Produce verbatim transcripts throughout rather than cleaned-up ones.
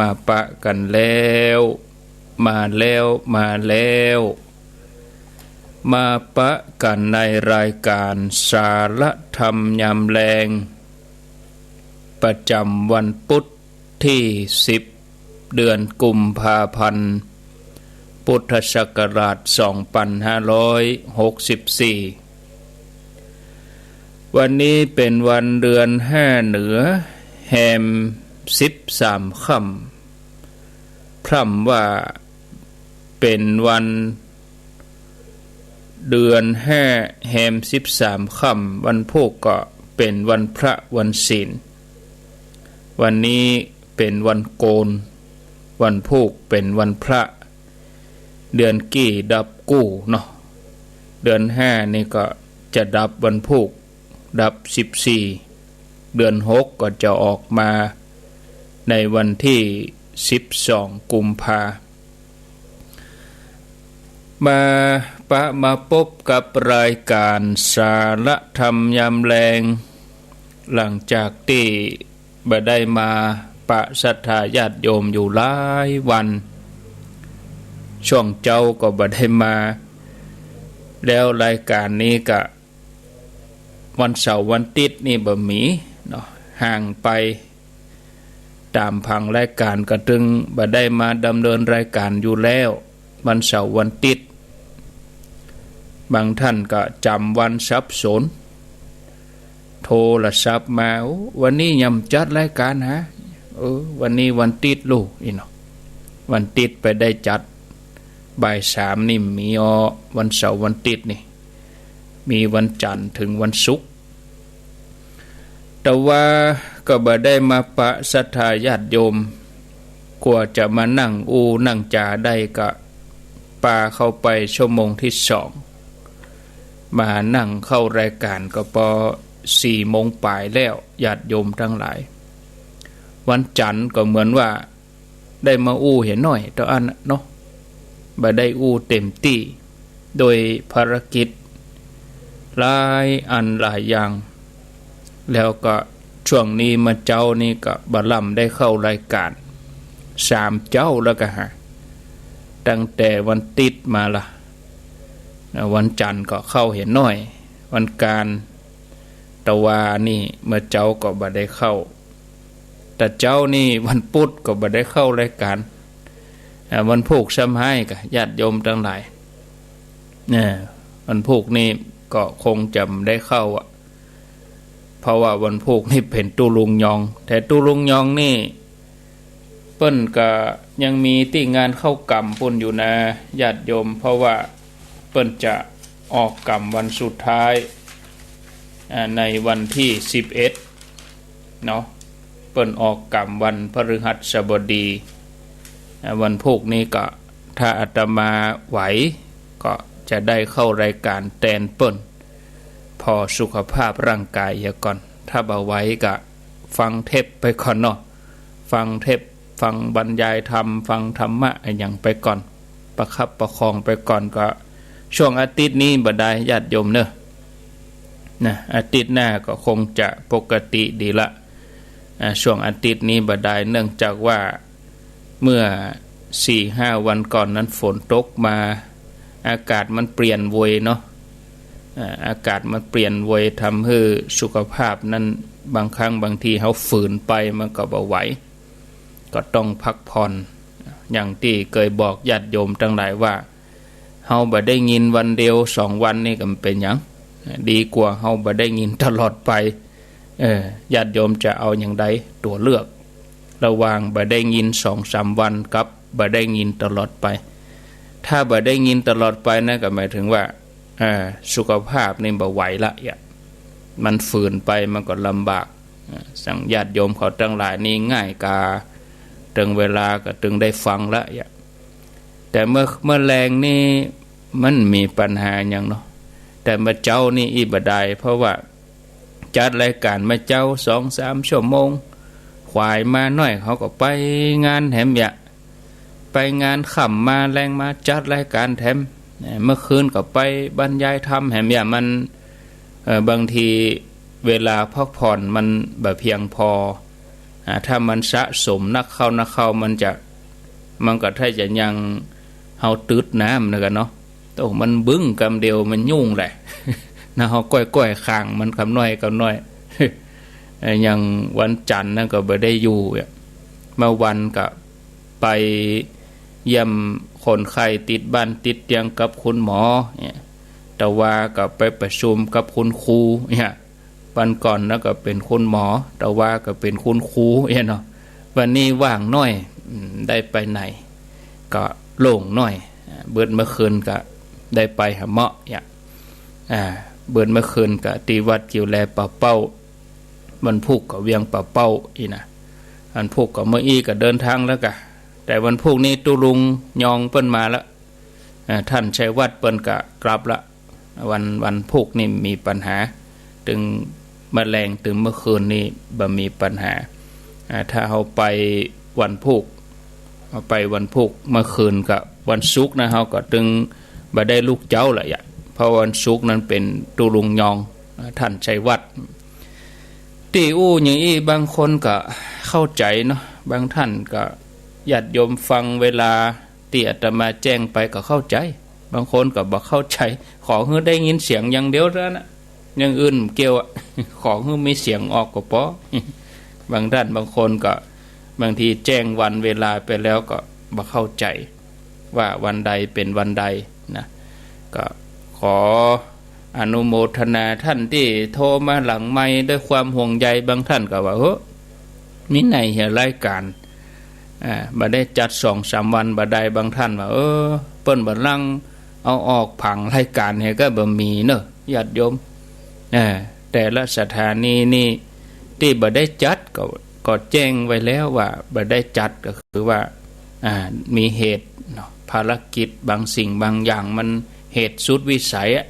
มาปะกั๋นแล้ว มาแล้ว มาแล้ว มาปะกั๋นในรายก๋านสาระธรรมยามแลง ประจ๋ำวันปุ๊ดตี้สิบ เดือนกุมภาพันธ์ พุทธศักราชสองปันห้าร้อยหกสิบสี่ วันนี้เป๋นวันเดือนห้าเหนือ แฮมสิบสามค่ำ พร่ำว่าเป๋นวันเดือนห้า แฮมสิบสามค่ำ วันพูกก็เป๋นวันพระวันศีล วันนี้เป๋นวันโกน วันพูกเป๋นวันพระ เดือนกี้ดับกู้เนาะ เดือนห้านี่ก็จะดับวันพูก ดับสิบสี่ เดือนหกก็จะออกมาในวันตี้สิบสองกุมภา มาปะมาปบกับรายก๋านสาระธรรมยามแลง หลังจากตี้บ่ได้มาปะศรัทธาญาติโยมอยู่หลายวัน ช่วงเจ๊าก็บ่ได้มา แล้วรายก๋านนี้ก็ วันเสาร์วันติ๊ดนี่บ่มีเนาะ ห่างไป ต๋ามผังรายก๋านก็ตึงบ่ได้มาดำเนินรายก๋านอยู่แล้ว วันเสาร์วันติ๊ด บางต้านก็จ๋ำวันสับสน โทรศัพท์มา โอ้ วันนี้ยังบ่จัดรายก๋านหา เออ วันนี้วันติ๊ดลูกอี้เนาะ วันติ๊ดไปได้จัด บ่ายสามนี่มีอ้อ วันเสาร์วันติ๊ดนี่ มีวันจันทร์เถิงวันศุกร์ แต่ว่าก็บ่ได้มาปะศรัทธาญาติโยม กว่าจะมานั่งอู้นั่งจ๋าได้ก็ปาเข้าไปชั่วโมงตี้สอง มานั่งเข้ารายก๋านก็ปอสี่โมงป๋ายแล้ว ญาติโยมตังหลาย วันจันทร์ก็เหมือนว่า ได้มาอู้เหียหน้อยเต้าอั้นเนาะ บ่ได้อู้เต๋มตี้ โดยภารกิจหลายอันหลายอย่าง แล้วก็ช่วงนี้มาเจ๊านี่ก็บ่ล่ำได้เข้ารายก๋าน สามเจ๊าแล้วก็หา ตั้งแต่วันติ๊ดมาละ วันจันทร์ก็เข้าเหียหน้อย วันก๋าน แต่ว่านี่มาเจ๊าก็บ่ได้เข้า แต่เจ๊านี่วันปุ๊ดก็บ่ได้เข้ารายก๋าน อ่า วันพูกซ้ำฮ้ายกะ ญาติโยมตังหลาย เนี่ย วันพูกนี่ก็คงจะบ่ได้เข้าอะ เพราะว่าวันพูกนี่เป๋นตุ๊ลุงยอง แต่ตุ๊ลุงยองนี่ เปิ้นก็ยังมีตี้งานเข้ากรรมปุ้นอยู่นะญาติโยม เพราะว่าเปิ้นจะออกกรรมวันสุดท้าย อ่า ในวันตี้สิบเอ็ดเนาะ เปิ้นออกกรรมวันพฤหัสบดี อ่า วันพูกนี้ก็ถ้าอาตมาไหวก็จะได้เข้ารายก๋านแตนเปิ้น ผ่อสุขภาพร่างก๋ายเหียก่อน ถ้าบ่ไหวก็ฟังเทปไปก่อนเนาะ ฟังเทป ฟังบรรยายธรรม ฟังธรรมะอะหยังไปก่อน ประคับประคองไปก่อน ก็ช่วงอาทิตย์นี้บ่ได้ญาติโยมเนาะ นะ อาทิตย์หน้าก็คงจะปกติดีละ อ่า ช่วงอาทิตย์นี้บ่ได้ เนื่องจากว่าเมื่อสี่ห้าวันก่อนนั้นฝนตกมา อากาศมันเปลี่ยนไวเนาะ อ่า อากาศมันเปลี่ยนไว ทำหื้อสุขภาพนั้นบางครั้งบางทีเฮาฝืนไปมันก็บ่ไหว ก็ต้องพักผ่อน อย่างตี้เกยบอกญาติโยมตังหลายว่า เฮาบ่ได้ยินวันเดียวสองวันนี่ก็บ่เป๋นหยัง ดีกว่าเฮาบ่ได้ยินตลอดไป เออ ญาติโยมจะเอาอย่างใดตั๋วเลือก ระหว่างบ่ได้ยินสองสามวันกับบ่ได้ยินตลอดไป ถ้าบ่ได้ยินตลอดไปนั่นก็หมายถึงว่า อ่า สุขภาพนี่บ่ไหวละอะ มันฝืนไปมันก็ลำบาก อ่า สังญาติโยมเขาตังหลายนี่ง่ายกา ตึงเวลาก็ตึงได้ฟังละอะ แต่เมื่อ เมื่อแลงนี่มันมีปัญหาหยังเนาะ แต่เมื่อเจ๊านี่อี้บ่ได้ เพราะว่าจัดรายก๋านเมื่อเจ๊าสองสามชั่วโมง ขวายมาหน้อยเขาก็ไปงานแถมเยียะ ไปงาน ค่ำมาแลงมาจัดรายก๋านแถม เมื่อคืนก็ไปบรรยายธรรมแถมเยียะ มัน เอ่อ บางทีเวลาพักผ่อนมันบ่เพียงพอ อ่า ถ้ามันสะสมนักเข้านักเข้า มันจะ มันก็ถ้าจะยังเฮาตึดน้ำนะกั๋นเนาะ โอ้ มันบึ้งกำเดียวมันยุ่งแหละ นะ เฮาก้อยๆ ข้างมันกำน้อยกำน้อย เอ่อ อย่างวันจันทร์นั้นก็บ่ได้อยู่อะ เมื่อวันก็ไปเยี่ยมคนไข้ติดบ้านติดเตียงกับคุณหมอเนี่ย ตะวาก็ไปประชุมกับคุณครูเนี่ย วันก่อนนั้นก็เป๋นคุณหมอ ตะวาก็เป๋นคุณครูเนี่ยเนาะ วันนี้ว่างหน้อย อืม ได้ไปไหน ก็โล่งหน้อย อ่า เบิดเมื่อคืนก็ได้ไปหาเมาะเนี่ย อ่า เบิดเมื่อคืนก็ตี้วัดกิ๋วแลป่าเป้า วันพุกก็เวียงป่าเป้าอี้นะ วันพุกก็เมื่ออี้ก็เดินทางแล้วกะ แต่วันพุกนี้ตุ๊ลุงยองเปิ้นมาละ อ่า ท่านชัยวัฒน์เปิ้นก็กลับละ วัน วันพุกนี่มีปัญหา ตึงเมื่อแลงตึงเมื่อคืนนี่บ่มีปัญหา อ่า ถ้าเฮาไปวันพุก เฮาไปวันพุก เมื่อคืนก็วันศุกร์นะ เฮาก็ตึงบ่ได้ลุกเจ๊าละยะ เพราะวันศุกร์นั้นเป๋นตุ๊ลุงยอง อ่า ท่านชัยวัฒน์ ตี้อู้อย่างอี้ บางคนก็เข้าใจ๋เนาะ บางท่านก็ ญาติโยมฟังเวลาตี้อาตมาแจ้งไปก็เข้าใจ๋ บางคนก็บ่เข้าใจ๋ ขอหื้อได้ยินเสียงอย่างเดียวเท่านั้นนะ อย่างอื่นบ่เกี่ยวอะ ขอหื้อมีเสียงออกก็ปอ บางท่านบางคนก็ บางทีแจ้งวันเวลาไปแล้วก็บ่เข้าใจ๋ ว่าวันใดเป๋นวันใดนะ ก็ขออนุโมทนาท่านตี้โทรมาหลังไมค์ด้วยความห่วงใย บางท่านก็ว่า เฮ้อ มีไหนเหียรายก๋าน อ่า บ่ได้จัดสองสามวันบ่ได้ บางท่านว่า เออ เปิ้นบ่ลังเอาออกผังรายก๋านเหียก็บ่มีเนาะ ญาติโยม อ่า แต่ละสถานีนี่ ตี้บ่ได้จัดก็ ก็แจ้งไว้แล้วว่าบ่ได้จัด ก็คือว่า อ่า มีเหตุเนาะ ภารกิจบางสิ่งบางอย่างมันเหตุสุดวิสัยอะ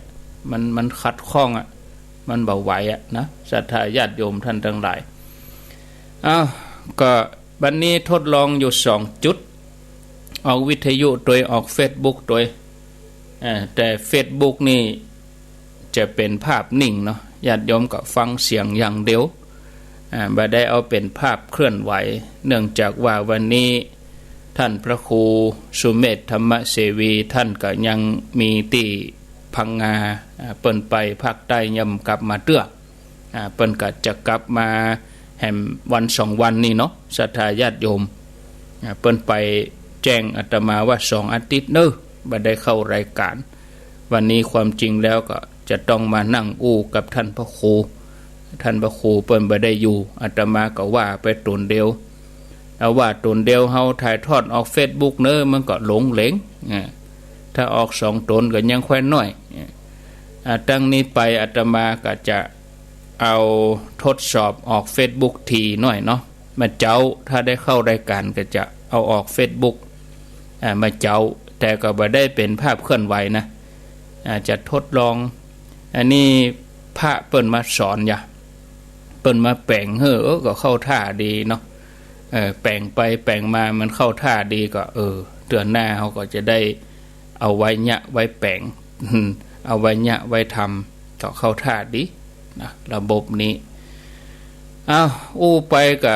มัน มันขัดข้องอะ มันบ่ไหวอะนะ ศรัทธาญาติโยมท่านตังหลาย เอ้า ก็บัดนี้ทดลองอยู่สองจุด ออกวิทยุตวย ออกเฟซบุ๊กตวย อ่า แต่เฟซบุ๊กนี่จะเป๋นภาพนิ่งเนาะ ญาติโยมก็ฟังเสียงอย่างเดียว อ่า บ่ได้เอาเป๋นภาพเคลื่อนไหว เนื่องจากว่าวันนี้ท่านพระครูสุเมธธรรมเสวี ท่านก็ยังมีตี้พังงา อ่า เปิ้นไปภาคใต้ยังบ่กลับมาเตื้อ อ่า เปิ้นก็จะกลับมาแหมวันสองวันนี่เนาะ ศรัทธาญาติโยม อ่า เปิ้นไปแจ้งอาตมาว่าสองอาทิตย์เนาะ บ่ได้เข้ารายการ วันนี้ความจริงแล้วก็จะต้องมานั่งอู้กับท่านพระครู ท่านพระครูเปิ้นบ่ได้อยู่ อาตมาก็ว่าไปต๋นเดียว เอาว่าต๋นเดียวเฮาถ่ายทอดออกเฟซบุ๊กเนาะ มันก็หลงเหลง อ่า ถ้าออกสองต๋นก็ยังค่อยน้อย อ่า ตั้งนี้ไปอาตมาก็จะเอาทดสอบออกเฟซบุ๊กถี่หน้อยเนาะ เมื่อเจ๊าถ้าได้เข้ารายการก็จะเอาออกเฟซบุ๊ก อ่า เมื่อเจ๊า แต่ก็บ่ได้เป๋นภาพเคลื่อนไหวนะ อ่า จะทดลอง อันนี้พระเปิ้นมาสอนอย่า เปิ้นมาแป๋งหื้อ เออ ก็เข้าท่าดีเนาะ เออ แป๋งไปแป๋งมามันเข้าท่าดีก็ เออ เตื้อหน้าเฮาก็จะได้เอาไว้เยียะไว้แป๋ง เอาไว้เยียะไว้ทำ ก็เข้าท่าดีนะ ระบบนี้ เอ้า อู้ไปก็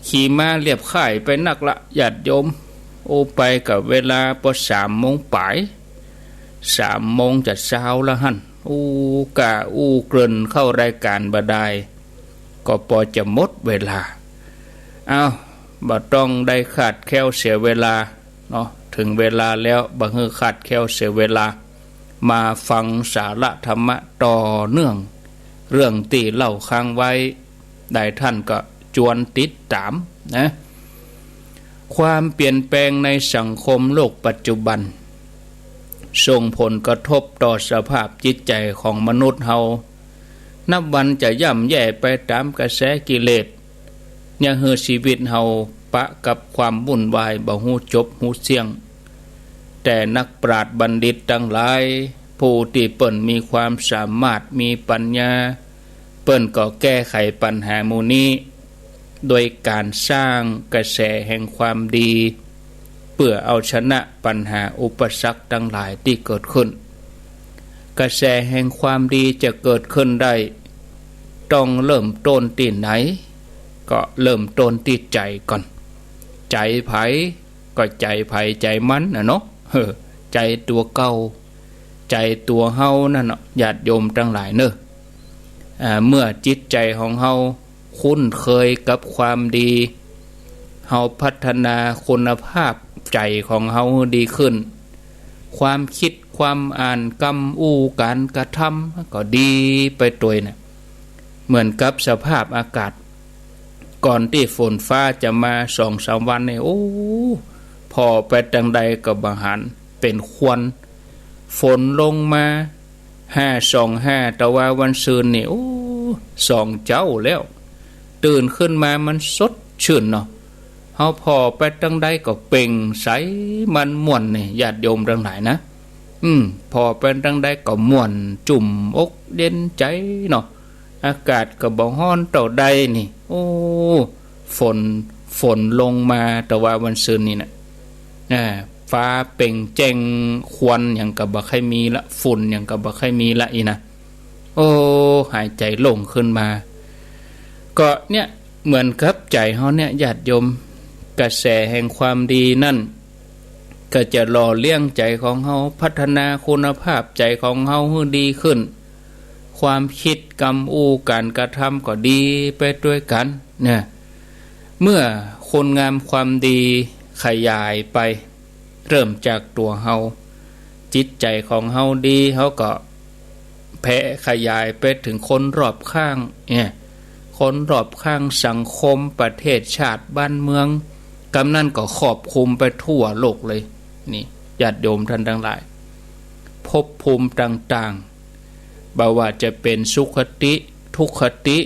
ขี่ม้าเลียบค่ายไปนักละ ญาติโยม อู้ไปก็เวลาปอสามโมงป๋าย สามโมงจะเจ๊าละหั้น อู้ก้าอู้เกริ่นเข้ารายการบ่ได้ ก็ปอจะหมดเวลา เอ้า บ่ต้องได้คลาดแคลนเสียเวลาเนาะ เถิงเวลาแล้ว บ่หื้อคลาดแคลนเสียเวลา มาฟังสาระธรรมะต่อเนื่อง เรื่องตี้เล่าค้างไว้ หลายท่านก็จวนติดต๋ามนะ ความเปลี่ยนแปลงในสังคมโลกปัจจุบัน ส่งผลกระทบต่อสภาพจิตใจ๋ของมนุษย์เฮา นับวันจะย่ำแย่ไปต๋ามกระแสกิเลส เยียะหื้อชีวิตเฮาปะกับความวุ่นวายบ่ฮู้จบฮู้เสี้ยง แต่นักปราชญ์บัณฑิตตังหลาย ผู้ตี้เปิ้นมีความสามารถ มีปัญญา เปิ้นก็แก้ไขปัญหาหมู่นี้ โดยก๋านสร้างกระแสแห่งความดี เปื้อเอาชนะปัญหาอุปสรรคตังหลายตี้เกิดขึ้น กระแสแห่งความดีจะเกิดขึ้นได้ ต้องเริ่มต้นตี้ไหน ก็เริ่มต้นตี้ใจ๋ก่อน ใจ๋ใผก็ใจ๋ใผใจ๋มันน่ะเนาะ เออ ใจ๋ตั๋วเก่า ใจ๋ตั๋วเฮานั่นเนาะ ญาติโยมตังหลายเน่อ อ่า เมื่อจิตใจ๋ของเฮาคุ้นเคยกับความดี เฮาพัฒนาคุณภาพใจ๋ของเฮาหื้อดีขึ้น ความกึ๊ด ความอ่าน กำอู้ก๋านกระทำก็ดีไปตวยน่ะ เหมือนกับสภาพอากาศ ก่อนตี้ฝนฟ้าจะมาสองสามวันนี่ โอ้ ผ่อไปตังใดก็บ่หัน เป๋นควัน ฝนลงมาห้าส่องห้า แต่ว่าวันซืนนี่ โอ้ ส่องเจ๊าแล้ว ตื่นขึ้นมามันสดชื่นเนาะ เฮาผ่อไปตังใดก็เปล่งใส มันม่วนนี่ ญาติโยมตังหลายนะ อืม ผ่อไปตังใดก็ม่วน จุ่มอกเย็นใจ๋เนาะ อากาศก็บ่ฮ้อนเต้าใดนี่ โอ้ ฝน ฝนลงมา แต่ว่าวันซืนนี่น่ะ อ่า ฟ้าเปล่งแจ้ง ควันหยังก็บ่ใค่มีละ ฝุ่นหยังก็บ่ใค่มีละอี้นะ โอ้ หายใจ๋โล่งขึ้นมา ก็เนี่ย เหมือนกับใจ๋เฮาเนี่ย ญาติโยม กระแสแห่งความดีนั่น ก็จะหล่อเลี้ยงใจ๋ของเฮา พัฒนาคุณภาพใจ๋ของเฮาหื้อดีขึ้น ความกึ๊ด กำอู้ก๋านกระทำก็ดีไปตวยกั๋นเนี่ย เมื่อคุณงามความดีขยายไป เริ่มจากตั๋วเฮา จิตใจ๋ของเฮาดี เฮาก็แผ่ขยายไปเถิงคนรอบข้างเนี่ย คนรอบข้าง สังคม ประเทศชาติบ้านเมือง กำนั้นก็ครอบคลุมไปทั่วโลกเลย นี่ ญาติโยมต้านตังหลาย ภพภูมิต่างๆ บ่ว่าจะเป๋นสุคติ ทุคติ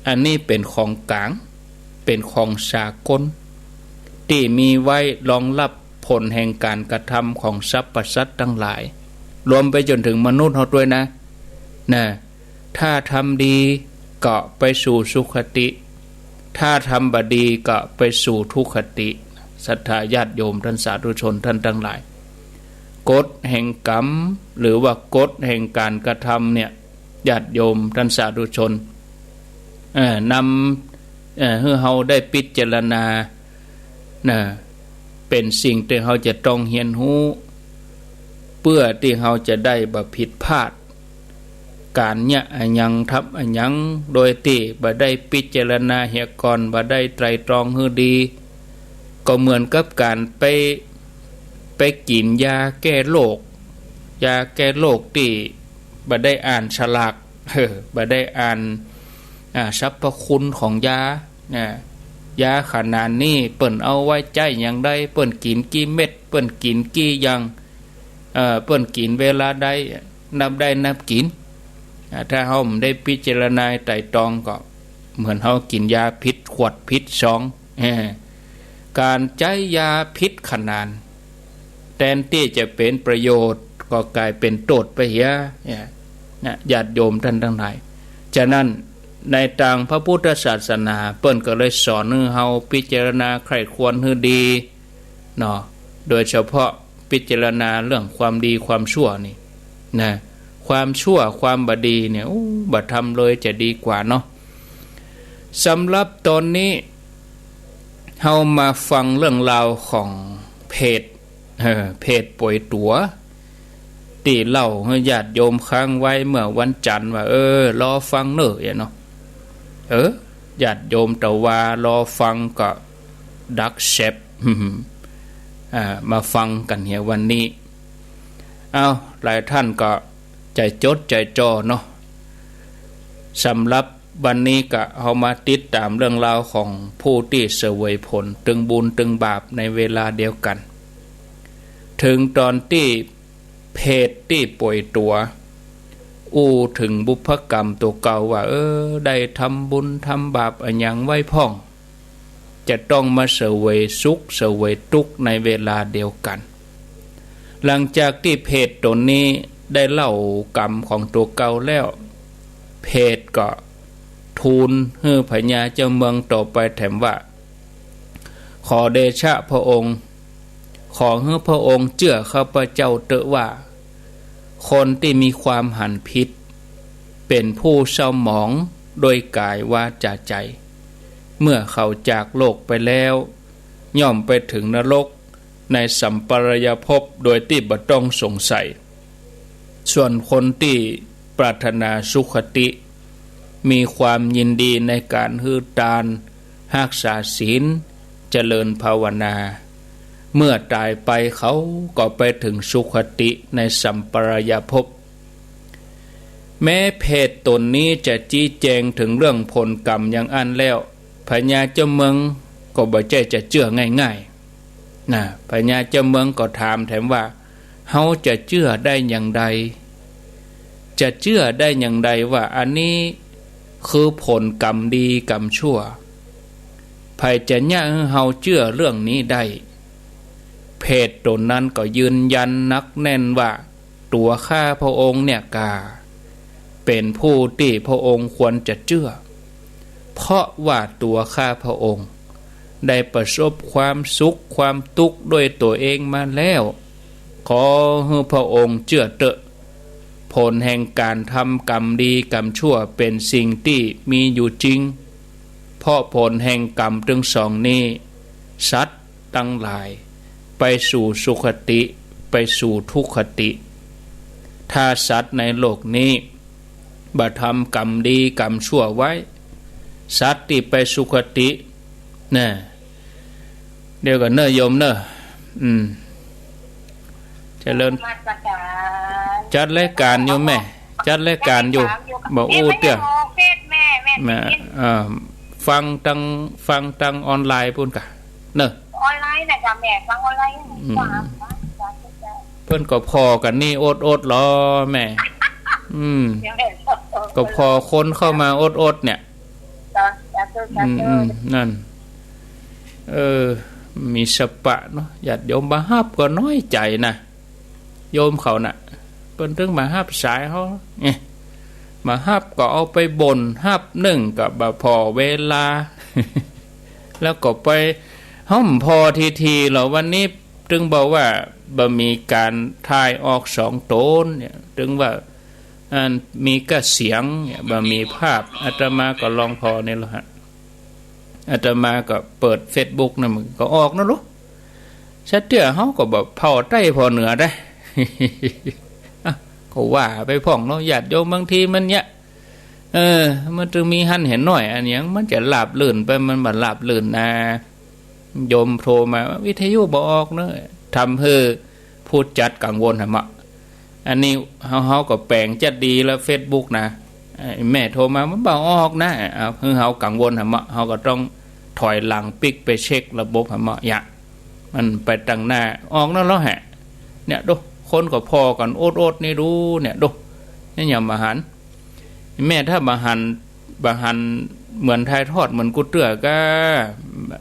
อันนี้เป๋นของก๋าง เป๋นของสากล ตี้มีไว้รองฮับผลแห่งก๋านกระทำของสรรพสัตว์ตังหลาย รวมไปจ๋นเถิงมนุษย์เฮาตวยนะ นะ ถ้าทำดีก็ไปสู่สุคติ ถ้าทำบ่ดีก็ไปสู่ทุคติ ศรัทธาญาติโยมต้านสาธุชนต้านตังหลาย กฎแห่งกรรม หรือว่ากฎแห่งก๋านกระทำเนี่ย ญาติโยมต้านสาธุชน เอ่อ นำ เอ่อ หื้อเฮาได้พิจารณา นะ เป๋นสิ่งตี้เฮาจะต้องเฮียนฮู้ เปื้อตี้เฮาจะได้บ่ผิดพลาด ก๋านเยียะอะหยัง ทำอะหยัง โดยตี้บ่ได้พิจารณาเหียก่อน บ่ได้ไตร่ตรองหื้อดี ก็เหมือนกับก๋านไป ไปกิ๋นยาแก้โรค ยาแก้โรคตี้บ่ได้อ่านฉลาก เออ บ่ได้อ่าน อ่า สรรพคุณของยา นะ ยาขนาดนี้เปิ้นเอาไว้ใจ๊อย่างใด เปิ้นกิ๋นกี่เม็ด เปิ้นกิ๋นกี่อย่าง เอ่อ เปิ้นกิ๋นเวลาใด นับได้นับกิ๋น อ่า ถ้าเฮาบ่ได้พิจารณาไตร่ตรองก็เหมือนเฮากิ๋นยาผิดขวดผิดซอง เออ ก๋านใจ๊ยาผิดขนาด แตนตี้จะเป๋นประโยชน์ก็ก๋ายเป๋นโต้ษไปเหีย เนี่ย นะ ญาติโยมต้านตังหลาย ฉะนั้นในตางพระพุทธศาสนา เปิ้นก็เลยสอนหื้อเฮาพิจารณาใคร่ครวญหื้อดีเนาะ โดยเฉพาะพิจารณาเรื่องความดีความชั่วนี่นะ ความชั่วความบ่ดีเนี่ย โอ้ บ่ทำเลยจะดีกว่าเนาะ สำหรับต๋อนนี้ เฮามาฟังเรื่องราวของเผต เออ เผตป่วยตั๋ว ตี้เล่าหื้อญาติโยมค้างไว้เมื่อวันจันทร์ว่า เออ รอฟังเน่อ เนาะ เออ ญาติโยมตะวารอฟังก็ดักแซบ อ่า มาฟังกั๋นเหียวันนี้ เอ้า หลายต้านก็ใจ๋จดใจ๋จ่อเนาะ สำหรับวันนี้ก็เฮามาติดต๋ามเรื่องราวของผู้ตี้เสวยผลตึงบุญตึงบาปในเวลาเดียวกั๋น เถิงต๋อนตี้เผตตี้ป่วยตั๋ว อู้เถิงบุพกรรมตั๋วเก่าว่า เออ ได้ทำบุญทำบาปอะหยังไว้พ่อง จะต้องมาเสวยสุขเสวยตุ๊กข์ในเวลาเดียวกั๋น หลังจากตี้เผตต๋นนี้ได้เล่ากรรมของตั๋วเก่าแล้ว เผตก็ทูลหื้อพญาเจ้าเมืองต่อไปแถมว่า ขอเดชะพระองค์ ขอหื้อพระองค์เจื้อข้าพเจ้าเต๊อะว่า คนตี้มีความหันผิด เป๋นผู้เศร้าหมองด้วยก๋ายวาจ๋าใจ๋ เมื่อเขาจากโลกไปแล้ว ย่อมไปถึงนรกในสัมปรายภพโดยตี้บ่ต้องสงสัย ส่วนคนตี้ปรารถนาสุคติ มีความยินดีในก๋านหื้อตาน ฮักษาศีล เจริญภาวนา เมื่อต๋ายไปเขาก็ไปถึงสุคติในสัมปรายภพ แม้เพทต๋นนี้จะจี๊แจงเถิงเรื่องผลก๋รรมอย่างอั้นแล้ว พญาเจ้าเมืองก็บ่ใจ้จะเจื้อง่ายๆ นะ พญาเจ้าเมืองก็ถามแถมว่า เฮาจะเจื้อได้อย่างใด จะเจื้อได้อย่างใดว่าอันนี้คือผลก๋รรมดีก๋รรมชั่ว ใผจะเยียะหื้อเฮาเจื้อเรื่องนี้ได้ เพทต๋นนั้นก็ยืนยันหนักแน่นว่า ตั๋วข้าพระองค์เนี่ยก่า เป๋นผู้ตี้พระองค์ควรจะเจื้อ เพราะว่าตั๋วข้าพระองค์ ได้ประสบความสุขความตุ๊กข์ด้วยตั๋วเองมาแล้ว ขอหื้อพระองค์เจื้อเต๊อะ ผลแห่งก๋านทำก๋รรมดีก๋รรมชั่วเป๋นสิ่งตี้มีอยู่จริง เพราะผลแห่งก๋รรมตึงสองนี้ สัตว์ตังหลายไปสู่สุคติ ไปสู่ทุคติ ถ้าสัตว์ในโลกนี้บ่ทำก๋รรมดีก๋รรมชั่วไว้ สัตว์ตี้ไปสุคติ น่ะ เดี๋ยวก่อนเน่อโยมเน่อ อืม เจริญ นมัสการ จัดรายก๋านอยู่แม่ จัดรายก๋านอยู่ บ่อู้เตื้อ เอ๊ะ ไม่ได้ออกเฟซแม่ แม่ แม่ ได้ยิน เอ่อ ฟังตาง ฟังตางออนไลน์ปู้นก่ะ เน่อ ออนไลน์น่ะจ๊ะแม่ ฟังออนไลน์ อืม ว่า ว่า ว่า เปิ้นก็ผ่อกั๋นนี่อดๆ ลอแม่ อืม เดี๋ยวแม่ ก็ผ่อคนเข้ามาอดๆ เนี่ย จ้ะ สาธุ สาธุ อืม อืม นั่น เออ มีสะปะเนาะ ญาติโยมบ่ฮับก็น้อยใจ๋นะ โยมเขาน่ะ เปิ้นตึงบ่ฮับสายเฮา เอ๊ะ บ่ฮับก็เอาไปบ่น ฮับนึ่งก็บ่ผ่อเวลา แล้วก็ไป เฮาบ่ผ่อทีๆ ลอ วันนี้ตึงบอกว่าบ่มีก๋านถ่ายออกสองต๋นเนี่ย ตึงว่า อันมีก้าเสียงเนี่ย บ่มีภาพ อาตมาก็ลองผ่อนี่ละฮะ อาตมาก็เปิดเฟซบุ๊กนั่น มันก็ออกนั่นลูก ซะเตื้อเฮาก็บ่ผ่อใต้ผ่อเหนือได้ อ่ะ ก็ว่าไปพ่องเนาะ ญาติโยมบางทีมันเนี่ย เออ มันตึงมีหันหันหน้อย อันหยังมันจะราบรื่นไป มันบ่ราบรื่นนา โยมโทรมา วิทยุบ่ออกเนาะ ทำหื้อผู้จัดกังวลหะเมาะ อันนี้เฮา เฮาก็แป๋งจัดดีแล้วเฟซบุ๊กนะ ไอ้แม่โทรมา มันบ่ออกนะ เอา หื้อเฮากังวลหะเมาะ เฮาก็ต้องถอยหลังปิ๊กไปเช็กระบบหะเมาะ อย่า มันไปตังหน้า ออกนั่นแล้วแหะ เนี่ยดู คนก็ผ่อกั๋นอดๆ นี่ดู เนี่ยดู นี่อย่าบ่หัน แม่ถ้าบ่หัน บ่หันเหมือนถ่ายทอดเหมือนกู้เตื้อก็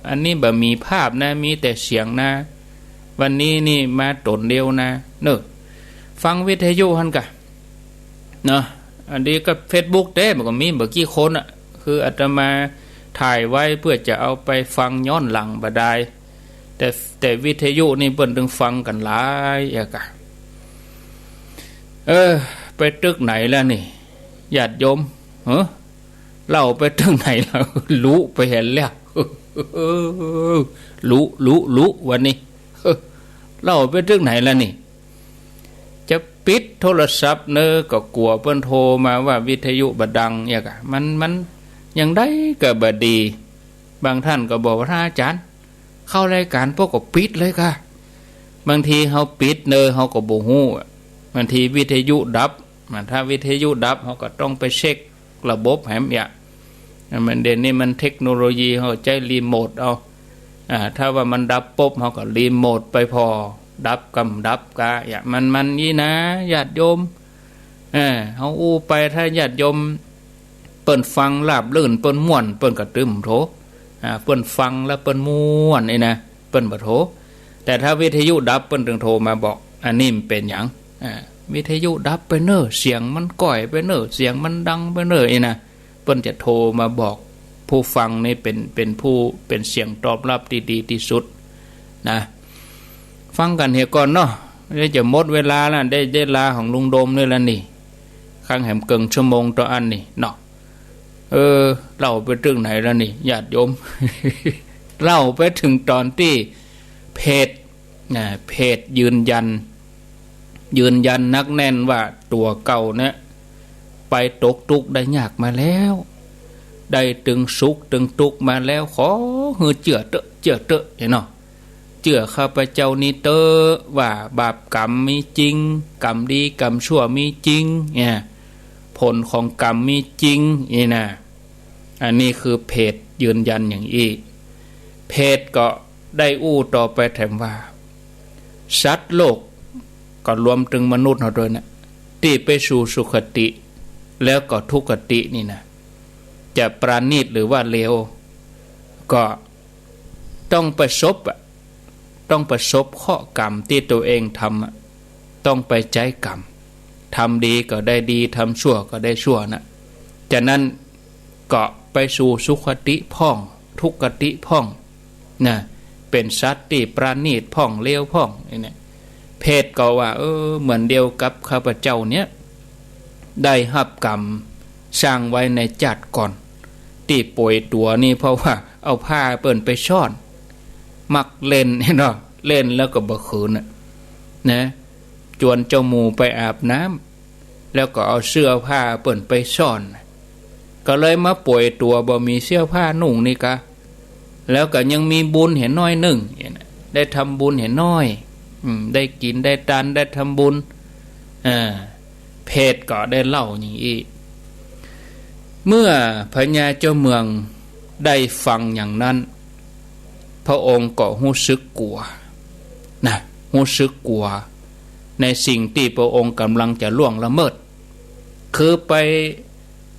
อันนี้บ่มีภาพนะ มีแต่เสียงนะ วันนี้นี่มาต๋นเดียวนะ เน่อ ฟังวิทยุหั้นก่ะ เนาะ อันนี้ก็เฟซบุ๊กเต๊ มันก็มีบ่กี่คนอะ คืออาตมาถ่ายไว้เพื่อจะเอาไปฟังย้อนหลังบ่ดาย แต่ แต่วิทยุนี่เปิ้นตึงฟังกั๋นหลายอะกะ เออ ไปตึกไหนแล้วนี่ ญาติโยม เฮ้อ เล่าไปตึกไหนแล้ว ลุไปหั้นแล้ว ลุ ลุ ลุ วันนี้ เล่าไปตึกไหนแล้วนี่ จะปิดโทรศัพท์เน่อ ก็กั๋วเปิ้นโทรมาว่าวิทยุบ่ดัง เนี่ยกะ มัน มันอย่างใดก็บ่ดี บางท่านก็บอกว่า พระอาจารย์ เข้ารายการปุ๊บก็ปิดเลยกะ บางทีเฮาปิดเน่อ เฮาก็บ่ฮู้อะ บางทีวิทยุดับ อ่ะ ถ้าวิทยุดับ เฮาก็ต้องไปเช็กระบบแหม เนี่ย มันเดี๋ยวนี้มันเทคโนโลยี เฮาใจ๊รีโมทเอา อ่า ถ้าว่ามันดับปุ๊บ เฮาก็รีโมทไปผ่อ ดับกำดับกา เนี่ย มัน มันอี้นะ ญาติโยม เออ เฮาอู้ไป ถ้าญาติโยมเปิ้นฟังราบรื่น เปิ้นม่วน เปิ้นก็ตึงโทร อ่า เปิ้นฟังแล้วเปิ้นม่วนนี่นะ เปิ้นบ่โทร แต่ถ้าวิทยุดับ เปิ้นตึงโทรมาบอก อันนี้มันเป๋นหยัง อ่า วิทยุดับไปเน่อ เสียงมันก้อยไปเน่อ เสียงมันดังไปเน่อ นี่นะ เปิ้นจะโทรมาบอกผู้ฟังนี่เป๋น เป๋นผู้ เป๋นเสียงตอบรับตี้ดีตี้สุดนะ ฟังกั๋นเหียก่อนเนาะ เดี๋ยวจะหมดเวลาแล้ว ได้ ได้เวลาของลุงโดมนี่แล้วนี่ ครั้งแหมเกิ่งชั่วโมงต่ออันนี่เนาะ เออ เล่าไปเถิงไหนแล้วนี่ ญาติโยม เล่าไปเถิงต๋อนตี้เผต นะ เผตยืนยัน ยืนยันหนักแน่นว่าตั๋วเก่าเนี่ย ไปตกตุ๊กข์ได้ยากมาแล้ว ได้ตึงสุขตึงตุ๊กข์มาแล้ว ขอหื้อเจื้อเต๊อะ เจื้อเต๊อะ เนี่ยเนาะ เจื้อข้าพเจ้านี้เต๊อะ ว่าบาปกรรมมีจริง กรรมดีกรรมชั่วมีจริง เนี่ย ผลของกรรมมีจริง นี่นะ อันนี้คือเผตยืนยันอย่างอี้ เผตก็ได้อู้ต่อไปแถมว่า สัตว์โลก ก็รวมเถิงมนุษย์เฮาตวยนะ ตี้ไปสู่สุคติ แล้วก็ทุกขตินี่นะ จะประณีตหรือว่าเลว ก็ต้องประสบอะ ต้องประสบเคราะห์กรรมตี้ตั๋วเองทำอะ ต้องไปใจ๊กรรม ทำดีก็ได้ดี ทำชั่วก็ได้ชั่วนะ ฉะนั้นก็ไปสู่สุคติพ่อง ทุกขติพ่อง นะ เป๋นสัตว์ตี้ประณีตพ่อง เลวพ่อง นี่นะ เผตก็ว่า เออ เหมือนเดียวกับข้าพเจ้าเนี่ย ได้ฮับกรรมสร้างไว้ในจาติก่อน ตี้ป่วยตั๋วนี่ เพราะว่าเอาผ้าเปิ้นไปซ่อน มักเล่นเนาะ เล่นแล้วก็บ่คืนน่ะ นะ จวนเจ้าหมู่ไปอาบน้ำ แล้วก็เอาเสื้อผ้าเปิ้นไปซ่อน ก็เลยมาป่วยตั๋วบ่มีเสื้อผ้านุ่งนี่กา แล้วก็ยังมีบุญเหียน้อยนึ่ง ได้ทำบุญเหียน้อย อืม ได้กิ๋นได้ตาน ได้ทำบุญ อ่า เผตก็ได้เล่าอย่างอี้ เมื่อพญาเจ้าเมืองได้ฟังอย่างนั้น พระองค์ก็ฮู้สึกกั๋ว นะ ฮู้สึกกั๋ว ในสิ่งตี้พระองค์ก่ำลังจะล่วงละเมิด คือไป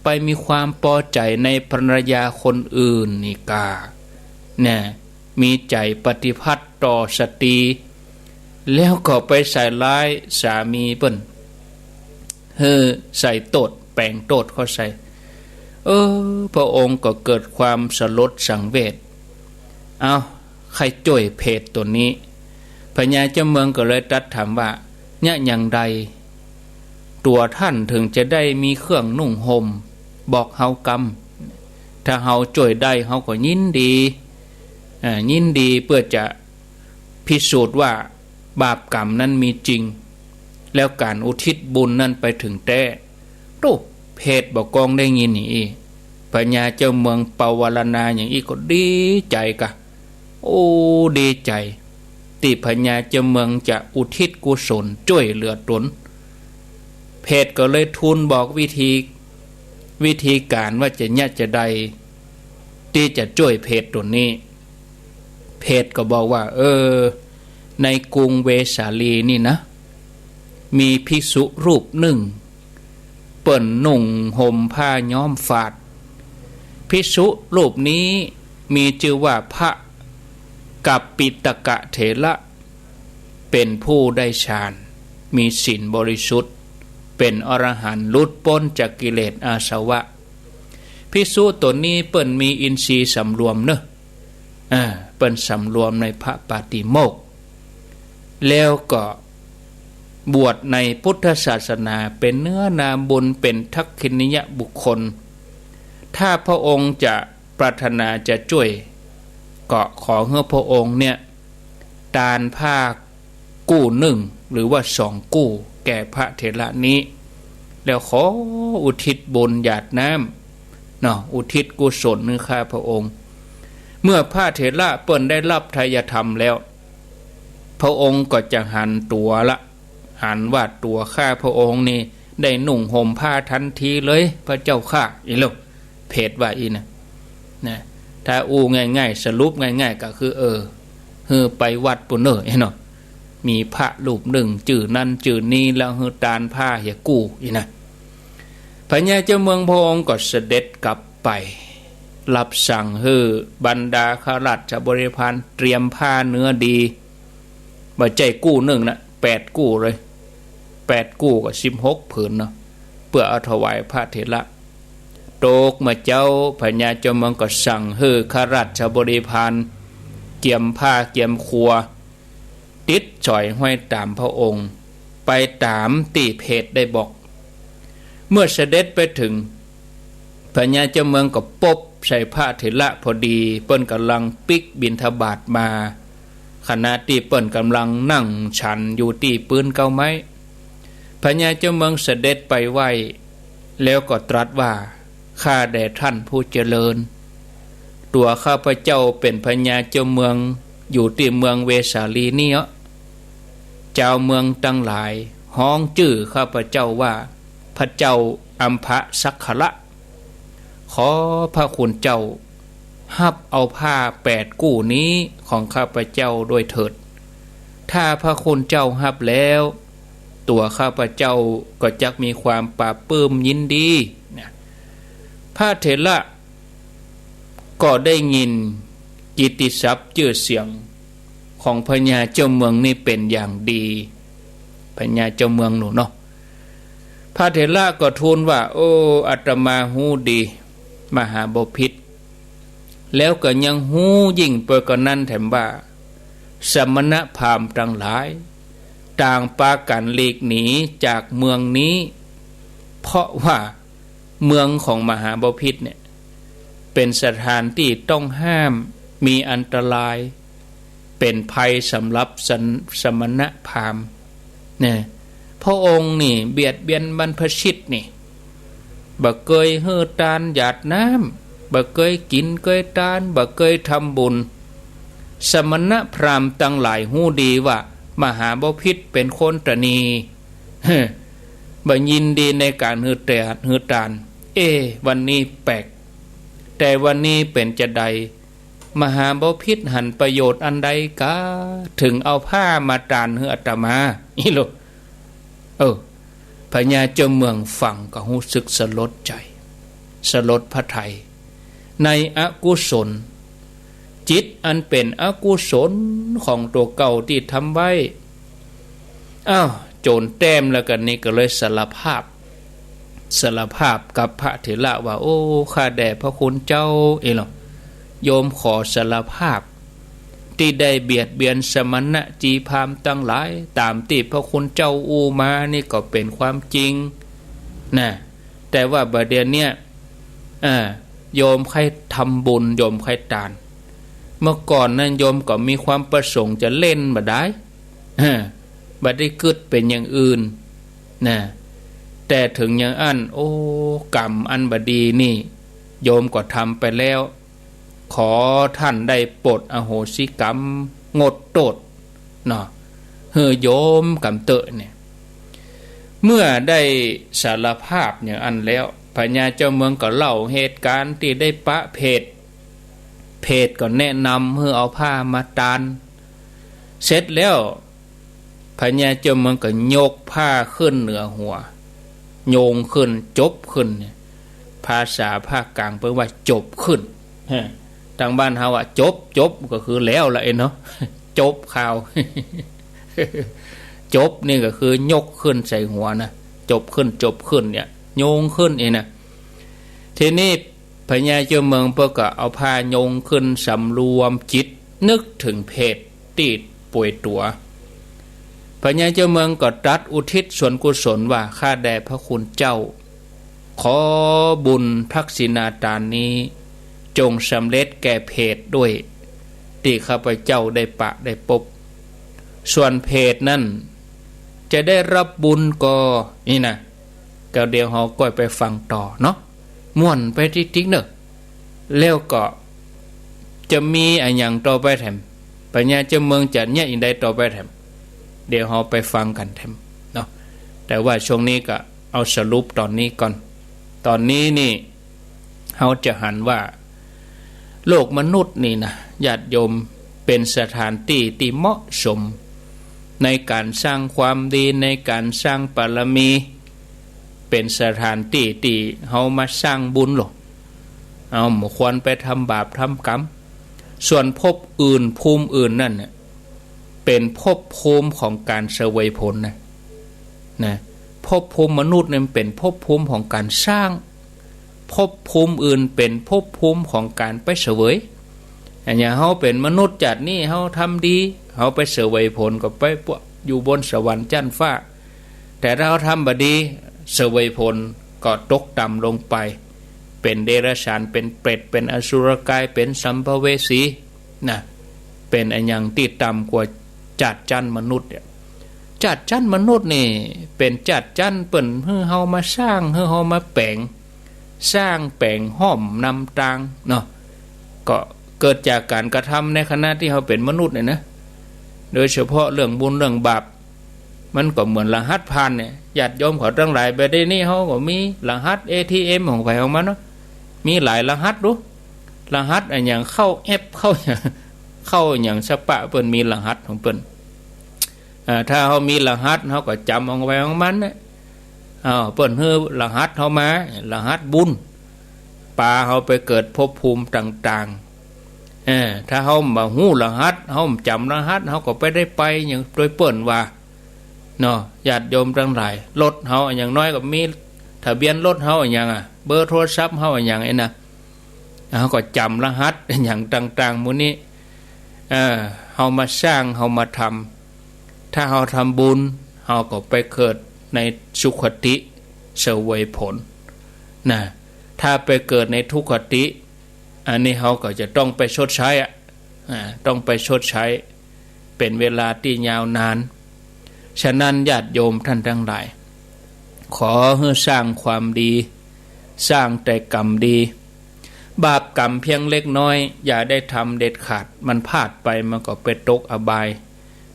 ไปมีความปอใจ๋ในภรรยาคนอื่นนี่กา เนี่ย มีใจ๋ปฏิฆาต่อสตรี แล้วก็ไปใส่ร้ายสามีเปิ้น หื้อใส่โต้ษ แป๋งโต้ษเข้าใส่ เออ พระองค์ก็เกิดความสลดสังเวช เอ้า ใค่จ้วยเผตตั๋วนี้ พญาเจ้าเมืองก็เลยตรัสถามว่า เยียะอย่างใด ตั๋วท่านเถิงจะได้มีเครื่องนุ่งห่ม บอกเฮากำ ถ้าเฮาจ้วยได้ เฮาก็ยินดี อ่า ยินดีเปื้อจะพิสูจน์ว่าบาปกรรมนั้นมีจริง แล้วก๋านอุทิศบุญนั้นไปเถิงแต๊ ตุ๊ เผตบ่ากองได้ยินอย่างอี้ พญาเจ้าเมืองปวารณาอย่างอี้ก็ดีใจ๋กา โอ้ ดีใจ๋ ตี้พญาเจ้าเมืองจะอุทิศกุศลจ้วยเหลือต๋น เผตก็เลยทูลบอกวิธี วิธีก๋านว่าจะเยียะจะใด ตี้จะจ้วยเผตตั๋วนี้ เผตก็บอกว่า เออ ในกรุงเวสาลีนี่นะ มีภิกษุรูปนึ่ง เปิ้นนุ่งห่มผ้าย้อมฝาด ภิกษุรูปนี้มีจื้อว่าพระกัปปิตกะเถระ เป๋นผู้ได้ฌาน มีศีลบริสุทธิ์ เป๋นอรหันต์หลุดป๊นจากกิเลสอาสวะ ภิกษุตั๋วนี้เปิ้นมีอินทรีย์สำรวมเนาะ อ่า เปิ้นสำรวมในพระปาติโมกข์ แล้วก็บวชในพุทธศาสนา เป๋นเนื้อนาบุญ เป๋นทักขิณียบุคคล ถ้าพระองค์จะปรารถนาจะจ้วย ก็ขอหื้อพระองค์เนี่ย ตานผ้ากู้นึ่ง หรือว่าสองกู้ แก่พระเถระนี้ แล้วขออุทิศบุญหยาดน้ำ เนาะ อุทิศกุศลหื้อข้าพระองค์ เมื่อพระเถระเปิ้นได้ฮับไตรยธรรมแล้ว พระองค์ก็จะหันตั๋วละ หันว่าตั๋วข้าพระองค์นี่ได้นุ่งห่มผ้าทันทีเลย พระเจ้าข้า อี้โล เผตว่าอี้นะ นะ ถ้าอู้ง่ายๆ สรุปง่ายๆ ก็คือ เออ หื้อไปวัดปู้นเน่อ อี้เนาะ มีพระรูปนึ่งจื้อนั้นจื้อนี้ แล้วหื้อตานผ้าเหียกู้ อี้นะ พญาเจ้าเมืองพระองค์ก็เสด็จกลับไป รับสั่งหื้อบรรดาข้าราชบริพารเตรียมผ้าเนื้อดี บ่ใจ้กู้นึ่งนะ แปดกู้เลย แปดกู้ก็สิบหกผืนเนาะ เปื้อเอาถวายพระเถระ ตกเมื่อเจ๊า พญาเจ้าเมืองก็สั่งหื้อข้าราชบริพารเกียมผ้าเกียมครัว ติดสอยห้อยต๋ามพระองค์ ไปต๋ามตี้เผตได้บอก เมื่อเสด็จไปเถิง พญาเจ้าเมืองก็ปบใส่พระเถระพอดี เปิ้นก่ำลังปิ๊กบิณฑบาตมา ขณะตี้เปิ้นก่ำลังนั่งฉันอยู่ตี้ปื๊นเก๊าไม้ พญาเจ้าเมืองเสด็จไปไหว้ แล้วก็ตรัสว่า ข้าแด่ท่านผู้เจริญ ตั๋วข้าพเจ้าเป๋นพญาเจ้าเมือง อยู่ตี้เมืองเวสาลีนี้เนาะ จาวเมืองตังหลายฮ้องจื้อข้าพเจ้าว่า พระเจ้าอัมพสักคละ ขอพระคุณเจ้าฮับเอาผ้าแปดกู้นี้ของข้าพเจ้าด้วยเถิด ถ้าพระคุณเจ้าฮับแล้ว ตั๋วข้าพเจ้าก็จักมีความปลาบปลื้มยินดี นะ พระเถระก็ได้ยินกิตติศัพท์จื้อเสียงของพญาเจ้าเมืองนี้เป๋นอย่างดี พญาเจ้าเมืองหนูเนาะ พระเถระก็ทูลว่า โอ้ อาตมาฮู้ดี มหาบพิตร แล้วก็ยังฮู้ยิ่งไปกว่านั้นแถมว่า สมณพราหมณ์ตังหลาย ต่างปากั๋นหลีกหนีจากเมืองนี้ เพราะว่าเมืองของมหาบพิตรเนี่ย เป๋นสถานตี้ต้องห้าม มีอันตราย เป๋นภัยสำหรับสน- สมณพราหมณ์ เนี่ย พระองค์นี่เบียดเบียนบรรพชิตนี่ บ่เกยหื้อตานหยาดน้ำ บ่เกยกิ๋นเกยตาน บ่เกยทำบุญ สมณพราหมณ์ตังหลายฮู้ดีว่า มหาบพิตรเป๋นคนตะนี บ่ยินดีในก๋านหื้อแต- หื้อตาน เอ๊ะ วันนี้แปลก แต่วันนี้เป๋นจาใด มหาบพิตรหันประโยชน์อันใดกา เถิงเอาผ้ามาตานหื้ออาตมา อี้โล เออ พญาเจ้าเมืองฟังก็ฮู้สึกสลดใจ๋ สลดพระทัย ในอกุศล จิตอันเป๋นอกุศลของตั๋วเก่าตี้ทำไว้ อ้าว โจ๋นแต้มแล้วกั๋นนี่ก็เลยสารภาพ สารภาพกับพระเถระว่า โอ้ ข้าแด่พระคุณเจ้า เอ๋ย โยมขอสารภาพ ตี้ได้เบียดเบียนสมณะจีพราหมณ์ตังหลาย ต๋ามตี้พระคุณเจ้าอู้มานี่ก็เป๋นความจริง นะ แต่ว่าบ่าเดี่ยวเนี้ย อ่า โยมใค่ทำบุญ โยมใค่ตาน เมื่อก่อนนั้นโยมก็มีความประสงค์จะเล่นบ่าดาย เออ บ่ได้กึ๊ดเป๋นอย่างอื่น นะ แต่เถิงอย่างอั้น โอ้ กรรมอันบ่ดีนี่ โยมก็ทำไปแล้ว ขอท่านได้โปรดอโหสิกรรม งดโต้ษ เนาะ หื้อโยมกำเต๊อะเนี่ย เมื่อได้สารภาพอย่างอั้นแล้ว พญาเจ้าเมืองก็เล่าเหตุก๋ารณ์ตี้ได้ปะเพต เพตก็แนะนำหื้อเอาผ้ามาตาน เสร็จแล้ว พญาเจ้าเมืองก็ยกผ้าขึ้นเหนือหัว โยงขึ้น จบขึ้นเนี่ย ภาษาภาคกลางเปิ้นว่าจบขึ้น ฮะ ตางบ้านเฮาอะ จบ จบ ก็คือแล้วละเอ็นเนาะ จบข่าว จบนี่ก็คือยกขึ้นใส่หัวนะ จบขึ้น จบขึ้นเนี่ย โยงขึ้นเอ็นนะ ทีนี้พญาเจ้าเมืองเปิ้นก็เอาผ้าโยงขึ้น สำรวมจิต นึกเถิงเพตตี้ป่วยตั๋ว พญาเจ้าเมืองก็ตรัสอุทิศส่วนกุศลว่า ข้าแด่พระคุณเจ้า ขอบุญทักษิณาตานนี้ จงสำเร็จแก่เพตด้วย ตี้ข้าพเจ้าได้ปะได้ปบ ส่วนเพตนั้น จะได้รับบุญก่อ นี่นะ ก็เดี๋ยวเฮาก้อยไปฟังต่อเนาะ ม่วนไปติ๊กๆ เน่อ แล้วก็จะมีอะหยังต่อไปแถม พญาเจ้าเมืองจะเยียะอะหยังใดต่อไปแถม เดี๋ยวเฮาไปฟังกั๋นแถมเนาะ แต่ว่าช่วงนี้ก็เอาสรุปต๋อนนี้ก่อน ต๋อนนี้นี่ เฮาจะหันว่า โลกมนุษย์นี่นะ ญาติโยม เป๋นสถานตี้ตี้เหมาะสม ในก๋านสร้างความดี ในก๋านสร้างบารมี เป๋นสถานตี้ตี้เฮามาสร้างบุญโลด เฮาบ่ควรไปทำบาปทำกรรม ส่วนภพอื่นภูมิอื่นนั่นน่ะ เป๋นภพภูมิของก๋านเสวยผลนะ นะ ภพภูมิมนุษย์เนี่ยมันเป๋นภพภูมิของก๋านสร้าง ภพภูมิอื่นเป๋นภพภูมิของก๋านไปเสวย อะ อย่างเฮาเป๋นมนุษย์จาตินี้ เฮาทำดี เฮาไปเสวยผลก็ไปปะอยู่บนสวรรค์จั๊นฟ้า แต่ถ้าเฮาทำบ่ดี เสวยผลก็ตกต่ำลงไป เป๋นเดรัจฉาน เป๋นเปรต เป๋นอสุรกาย เป๋นสัมภเวสี นะ เป๋นอะหยังตี้ต่ำกว่าจาติจั๊นมนุษย์เนี่ย จาติจั๊นมนุษย์นี่เป๋นจาติจั๊นเปิ้นหื้อเฮามาสร้าง หื้อเฮามาแป๋ง สร้างแป๋งห้อมนำตางเนาะ ก็เกิดจากก๋านกระทำในขณะตี้เฮาเป๋นมนุษย์เนี่ยนะ โดยเฉพาะเรื่องบุญเรื่องบาป มันก็เหมือนรหัสผ่านเนี่ย ญาติโยมเขาตังหลาย บ่าเดี่ยวนี้เฮาก็มีรหัส เอทีเอ็ม ของใผของมันเนาะ มีหลายรหัสดู รหัสอะหยัง เข้าแอป เข้าหยัง เข้าหยังสะปะ เปิ้นมีรหัสของเปิ้น อ่า ถ้าเฮามีรหัส เฮาก็จ๋ำของใผของมันนะ อ้าว เปิ้นหื้อรหัสเฮามา รหัสบุญ ปาเฮาไปเกิดภพภูมิต่างๆ เออ ถ้าเฮาบ่ฮู้รหัส เฮาบ่จ๋ำรหัส เฮาก็ไปได้ไปหยังโตยเปิ้นว่า เนาะ ญาติโยมตังหลาย รถเฮาอย่างน้อยก็มีทะเบียนรถเฮาอะหยังอะ เบอร์โทรศัพท์เฮาอะหยังไอ้นะ เฮาก็จ๋ำรหัสอะหยังต่างๆ หมู่นี้ เออ เฮามาสร้าง เฮามาทำ ถ้าเฮาทำบุญ เฮาก็ไปเกิดในสุคติ เสวยผล นะ ถ้าไปเกิดในทุกขติ อันนี้เฮาก็จะต้องไปชดใช้อะ อ่า ต้องไปชดใช้ เป๋นเวลาตี้ยาวนาน ฉะนั้นญาติโยมต้านตังหลาย ขอหื้อสร้างความดี สร้างแต่กรรมดี บาปกรรมเพียงเล็กน้อย อย่าได้ทำเด็ดขาด มันพลาดไป มันก็ไปตกอบาย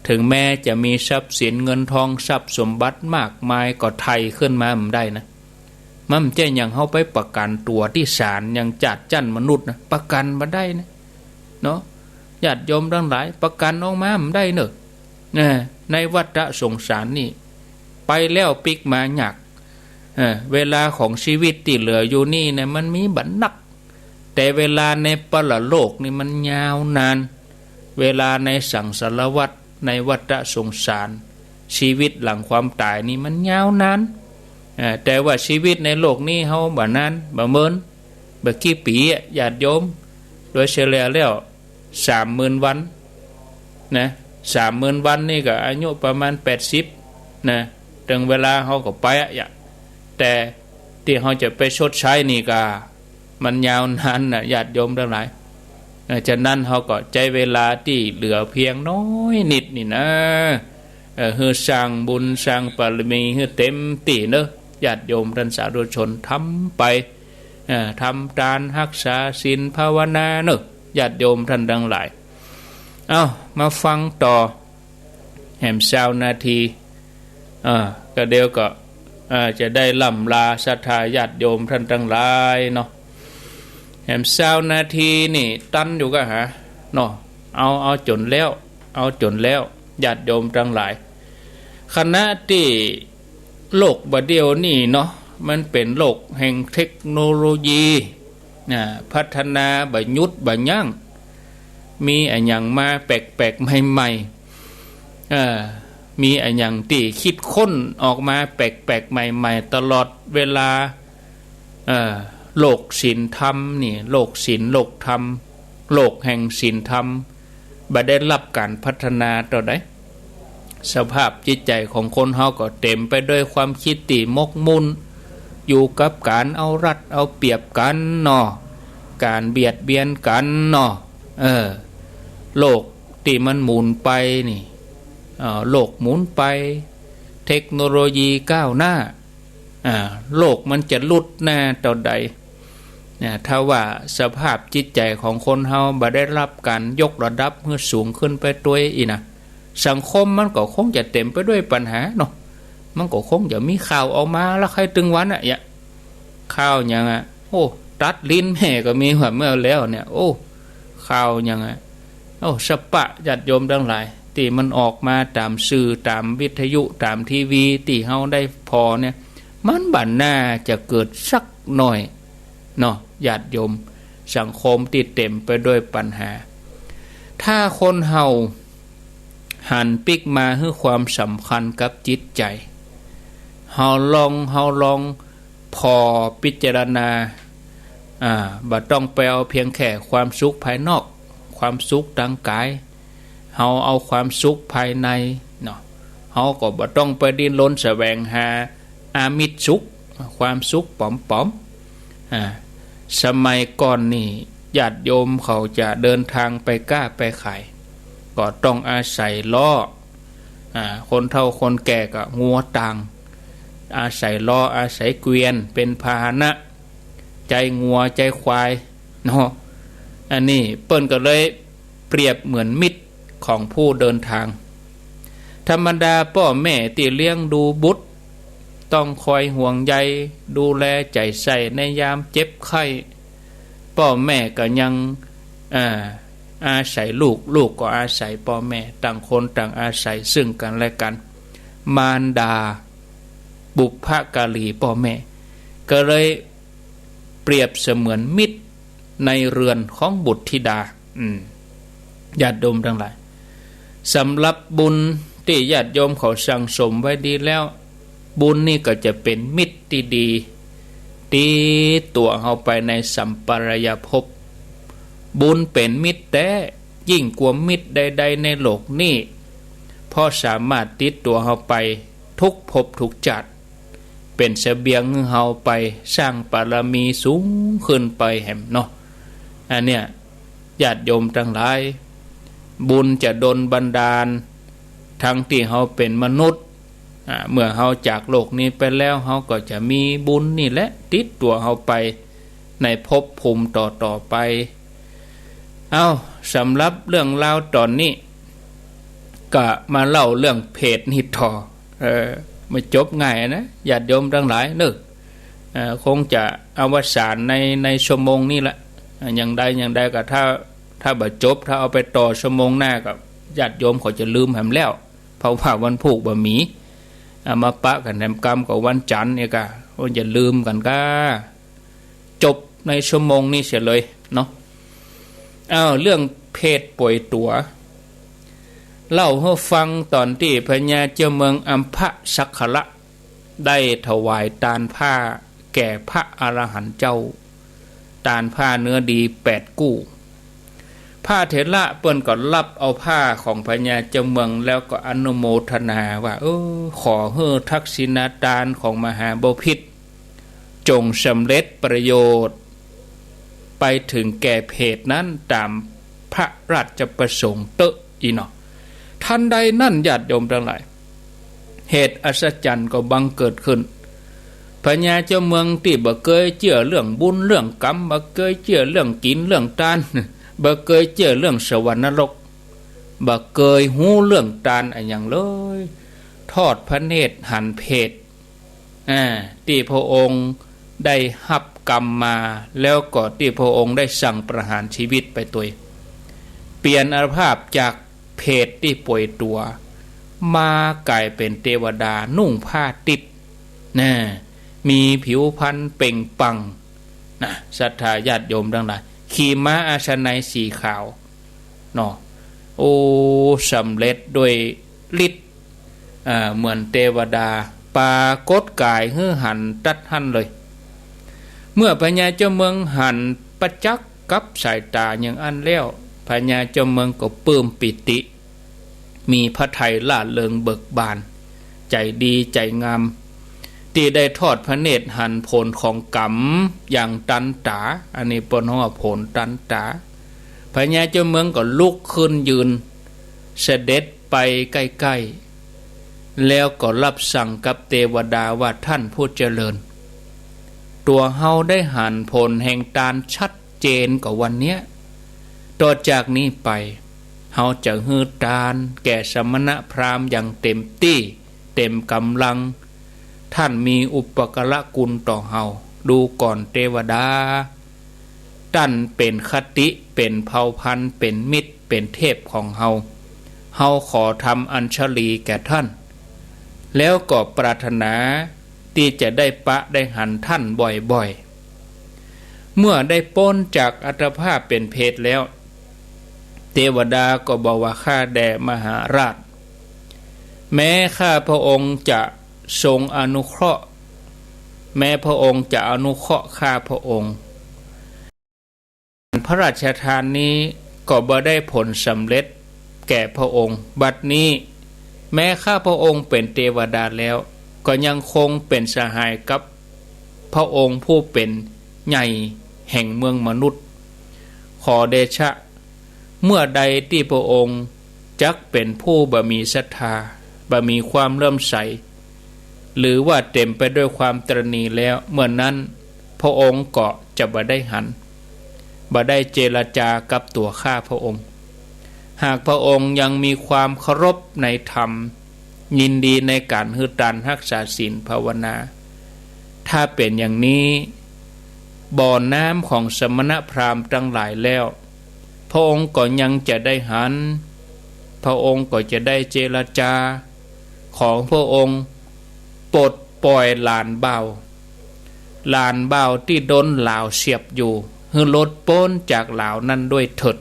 ถึงแม้จะมีทรัพย์สินเงินทองทรัพย์สมบัติมากมาย ก็ไถ่ขึ้นมาบ่ได้นะ มันบ่ใจ้อย่างเฮาไปประกั๋นตั๋วตี้ศาลอย่างจาติจั๊นมนุษย์นะ ประกั๋นบ่ได้นะ เนาะ ญาติโยมตังหลาย ประกั๋นออกมาบ่ได้เน่อ นะ ในวัฏสงสารนี่ ไปแล้วปิ๊กมายาก เออ เวลาของชีวิตตี้เหลืออยู่นี่นะ มันมีบ่นัก แต่เวลาในปรโลกนี่มันยาวนาน เวลาในสังสารวัฏ ในวัฏสงสาร ชีวิตหลังความต๋ายนี่มันยาวนาน เออ แต่ว่าชีวิตในโลกนี้เฮาบ่นาน บ่เมิน บ่กี่ปี๋อะ ญาติโยม โดยเฉลี่ยแล้ว สามหมื่นวัน นะ สามหมื่นวันนี่ก็อายุประมาณแปดสิบ นะ เถิงเวลาเฮาก็ไปอะ แต่ตี้เฮาจะไปชดใช้นี่ก็ มันยาวนานนะ ญาติโยมตังหลาย เออ ฉะนั้นเฮาก็ใจ๊เวลาตี้เหลือเพียงน้อยนิดนี่นะ เออ หื้อสร้างบุญสร้างบารมีหื้อเต๋มตี้เน่อ ญาติโยมต้านสาธุชน ทำไป เออ ทำตาน ฮักษาศีล ภาวนาเน่อ ญาติโยมต้านตังหลาย เอ้า มาฟังต่อ แหมซาวนาที เออ ก็เดี๋ยวก็ เออ จะได้ล่ำลาศรัทธาญาติโยมต้านตังหลายเนาะ แหมซาวนาทีนี่ตันอยู่ก่าหา เนาะ เอา เอาจ๋นแล้ว เอาจ๋นแล้ว ญาติโยมตังหลาย ขณะตี้โลกบ่าเดี่ยวนี้เนาะ มันเป๋นโลกแห่งเทคโนโลยี นะ พัฒนาบ่หยุดบ่ยั้ง มีอะหยังมาแปลกๆ ใหม่ๆ เอ่อ มีอะหยังตี้คิดค้นออกมาแปลกๆ ใหม่ๆ ตลอดเวลา เอ่อ โลกศีลธรรมนี่ โลกศีล โลกธรรม โลกแห่งศีลธรรม บ่ได้ฮับก๋านพัฒนาเต้าใด สภาพจิตใจ๋ของคนเฮาก็เต๋มไปด้วยความคิดตี้หมกมุ่น อยู่กับก๋านเอารัดเอาเปรียบกั๋นเนาะ ก๋านเบียดเบียนกั๋นเนาะ เออ โลกตี้มันหมุนไปนี่ เอ่อ โลกหมุนไป เทคโนโลยีก้าวหน้า อ่า โลกมันจะลุดหน้าเต้าใด นะ ถ้าว่าสภาพจิตใจ๋ของคนเฮาบ่ได้ฮับก๋านยกระดับหื้อสูงขึ้นไปตวยอี้นะ สังคมมันก็คงจะเต๋มไปด้วยปัญหาเนาะ มันก็คงจะมีข่าวออกมาละใค่ตึงวันอะ อย่าง ข่าวอย่างอะ โอ้ ตัดลิ้นแม่ก็มีว่าเมื่อแล้วเนี่ย โอ้ ข่าวอย่างอะ โอ้ สะปะ ญาติโยมตังหลาย ตี้มันออกมาต๋ามสื่อ ต๋ามวิทยุ ต๋ามทีวี ตี้เฮาได้ผ่อเนี่ย มันบ่น่าจะเกิดสักหน่อยเนาะ ญาติโยม สังคมตี้เต๋มไปด้วยปัญหา ถ้าคนเฮาหันปิ๊กมาหื้อความสำคัญกับจิตใจ๋ เฮาลอง เฮาลองผ่อพิจารณา อ่า บ่ต้องไปเอาเพียงแค่ความสุขภายนอก ความสุขตางกาย เฮาเอาความสุขภายในเนาะ เฮาก็บ่ต้องไปดิ้นรนแสวงหาอามิสสุข ความสุขป๋อมๆ อ่า สมัยก่อนนี่ญาติโยมเขาจะเดินทางไปก๊าไปขาย ก็ต้องอาศัยล้อ อ่า คนเฒ่าคนแก่ก็งัวตาง อาศัยล้อ อาศัยเกวียนเป๋นพาหนะ ใจ๊งัวใจ๊ควายเนาะ อันนี้เปิ้นก็เลยเปรียบเหมือนมิตรของผู้เดินทาง ธรรมดาป้อแม่ตี้เลี้ยงดูบุตร ต้องคอยห่วงใย ดูแลใจ๋ใส่ในยามเจ็บไข้ ป้อแม่ก็ยัง อ่า อาศัยลูก ลูกก็อาศัยป้อแม่ ต่างคนต่างอาศัยซึ่งกันและกัน มารดา บุพการีป้อแม่ ก็เลยเปรียบเสมือนมิตรในเรือนของบุตรธิดา อืม ญาติโยมตังหลาย สำหรับบุญตี้ญาติโยมเขาสั่งสมไว้ดีแล้ว บุญนี่ก็จะเป๋นมิตรตี้ดี ติดตั๋วเฮาไปในสัมปรายภพ บุญเป๋นมิตรแต๊ ยิ่งกว่ามิตรใดๆ ในโลกนี้ เพราะสามารถติดตั๋วเฮาไปทุกภพทุกชาติ เป๋นเสบียงหื้อเฮาไปสร้างบารมีสูงขึ้นไปแหมเนาะ อันเนี้ย ญาติโยมตังหลาย บุญจะดลบันดาล ทั้งตี้เฮาเป๋นมนุษย์ อ่า เมื่อเฮาจากโลกนี้ไปแล้ว เฮาก็จะมีบุญนี่แหละติดตั๋วเฮาไปในภพภูมิต่อๆ ไป เอ้า สำหรับเรื่องราวต๋อนนี้ ก็มาเล่าเรื่องเภทนี่ต่อ เออ บ่จบง่ายนะ ญาติโยมตังหลายเนาะ เอ่อ คงจะอวสานใน ในชั่วโมงนี้ละ อ่ะ อย่างใดอย่างใดก็ถ้า ถ้าบ่จบ ถ้าเอาไปต่อชั่วโมงหน้าก็ญาติโยมเขาจะลืมแหมแล้ว เพราะว่าวันพูกบ่มี อ่ะ มาปะกั๋นแหมกำกับวันจันทร์เนี่ยก็ โอ้ย จะลืมกั๋นก้า จบในชั่วโมงนี้เสียเลยเนาะ อ้าว เรื่องเภทป่วยตั๋ว เล่าหื้อฟังต๋อนตี้พญาเจ้าเมืองอัมพสักขละ ได้ถวายตานผ้าแก่พระอรหันต์เจ้า ตานผ้าเนื้อดีแปดกู้ พระเถระเปิ้นก็รับเอาผ้าของพญาเจ้าเมืองแล้วก็อนุโมทนาว่า เออ ขอหื้อทักษิณาตานของมหาบพิตร จงสำเร็จประโยชน์ ไปถึงแก่เภทนั้นต๋ามพระราชประสงค์เต๊อะ อี้เนาะ ทันใดนั้นญาติโยมตังหลาย เหตุอัศจรรย์ก็บังเกิดขึ้น พญาเจ้าเมืองตี้บ่เกยเจื้อเรื่องบุญเรื่องกรรม บ่เกยเจื้อเรื่องกิ๋นเรื่องตาน บ่เกยเจื้อเรื่องสวรรค์นรก บ่เกยฮู้เรื่องตานอะหยังเลย ทอดพระเนตรหันเภท อ่า ตี้พระองค์ได้ฮับกรรมมา แล้วก็ตี้พระองค์ได้สั่งประหารชีวิตไปตวย เปลี่ยนอัตภาพจากเภทตี้ป่วยตั๋ว มากลายเป๋นเตวดานุ่งผ้าติด นะ มีผิวพรรณเปล่งปลั่ง นะ ศรัทธาญาติโยมตังหลาย ขี่ม้าอาชนัยสีขาว เนาะ โอ้ สำเร็จด้วยฤทธิ์ อ่า เหมือนเตวดา ปรากฏกายหื้อหันตั๊ดหั้นเลย เมื่อพญาเจ้าเมืองหันประจักษ์กับสายต๋าอย่างอั้นแล้ว พญาเจ้าเมืองก็ปลื้มปีติ มีพระทัยร่าเริงเบิกบาน ใจ๋ดีใจ๋งาม ตี้ได้ทอดพระเนตรหันผลของกรรมอย่างตันต๋า อันนี้เปิ้นฮ้องว่าผลตันต๋า พญาเจ้าเมืองก็ลุกขึ้นยืน เสด็จไปใก้ๆ แล้วก็รับสั่งกับเตวดาว่า ท่านผู้เจริญ ตั๋วเฮาได้หันผลแห่งตานชัดเจนกว่าวันเนี้ย ต่อจากนี้ไป เฮาจะหื้อตานแก่สมณพราหมณ์อย่างเต็มตี้ เต็มก๋ำลัง ท่านมีอุปการะคุณต่อเฮา ดูก่อนเตวดา ต้านเป๋นคติ เป๋นเผ่าพันธุ์ เป๋นมิตร เป๋นเทพของเฮา เฮาขอทำอัญชลีแก่ท่าน แล้วก็ปรารถนาตี้จะได้ปะได้หันท่านบ่อยๆ เมื่อได้ป๊นจากอัตภาพเป๋นเภทแล้ว เตวดาก็บอกว่า ข้าแด่มหาราช แม้ข้าพระองค์จะทรงอนุเคราะห์ แม้พระองค์จะอนุเคราะห์ข้าพระองค์ พระราชทานนี้ก็บ่ได้ผลสำเร็จแก่พระองค์ บัดนี้แม้ข้าพระองค์เป๋นเตวดาแล้ว ก็ยังคงเป๋นสหายกับพระองค์ผู้เป๋นใหญ่ แห่งเมืองมนุษย์ ขอเดชะ เมื่อใดตี้พระองค์จักเป๋นผู้บ่มีศรัทธา บ่มีความเลื่อมใส หรือว่าเต๋มไปด้วยความตระหนี่แล้ว เมื่อนั้นพระองค์ก็จะบ่ได้หัน บ่ได้เจรจากับตั๋วข้าพระองค์ หากพระองค์ยังมีความเคารพในธรรม ยินดีในก๋านหื้อตาน ฮักษาศีล ภาวนา ถ้าเป๋นอย่างนี้ บ่อน้ำของสมณพราหมณ์ตังหลายแล้ว พระองค์ก็ยังจะได้หัน พระองค์ก็จะได้เจรจา ขอพระองค์ปลดปล่อยหลานบ่าว หลานบ่าวตี้โดนหลาวเสียบอยู่ หื้อหลุดป๊นจากหลาวนั้นด้วยเถิด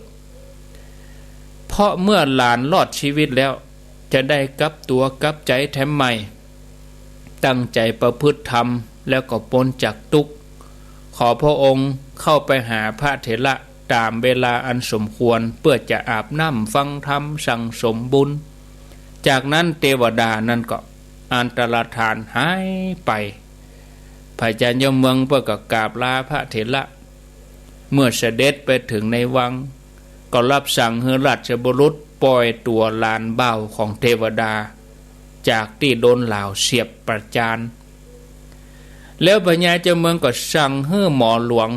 เพราะเมื่อหลานรอดชีวิตแล้ว จะได้กลับตั๋วกลับใจ๋แถมใหม่ ตั้งใจ๋ประพฤติธรรม แล้วก็ป๊นจากตุ๊กข์ ขอพระองค์เข้าไปหาพระเถระต๋ามเวลาอันสมควร เพื่อจะอาบน้ำฟังธรรมสั่งสมบุญ จากนั้นเตวดานั้นก็อันตรธานหายไป พญาเจ้าเมืองเปิ้นก็กราบลาพระเถระ เมื่อเสด็จไปเถิงในวัง ก็รับสั่งหื้อราชบุรุษปล่อยตั๋วหลานบ่าวของเตวดา จากตี้โดนหลาวเสียบประจาน แล้วพญาเจ้าเมืองก็สั่งหื้อหมอหลวง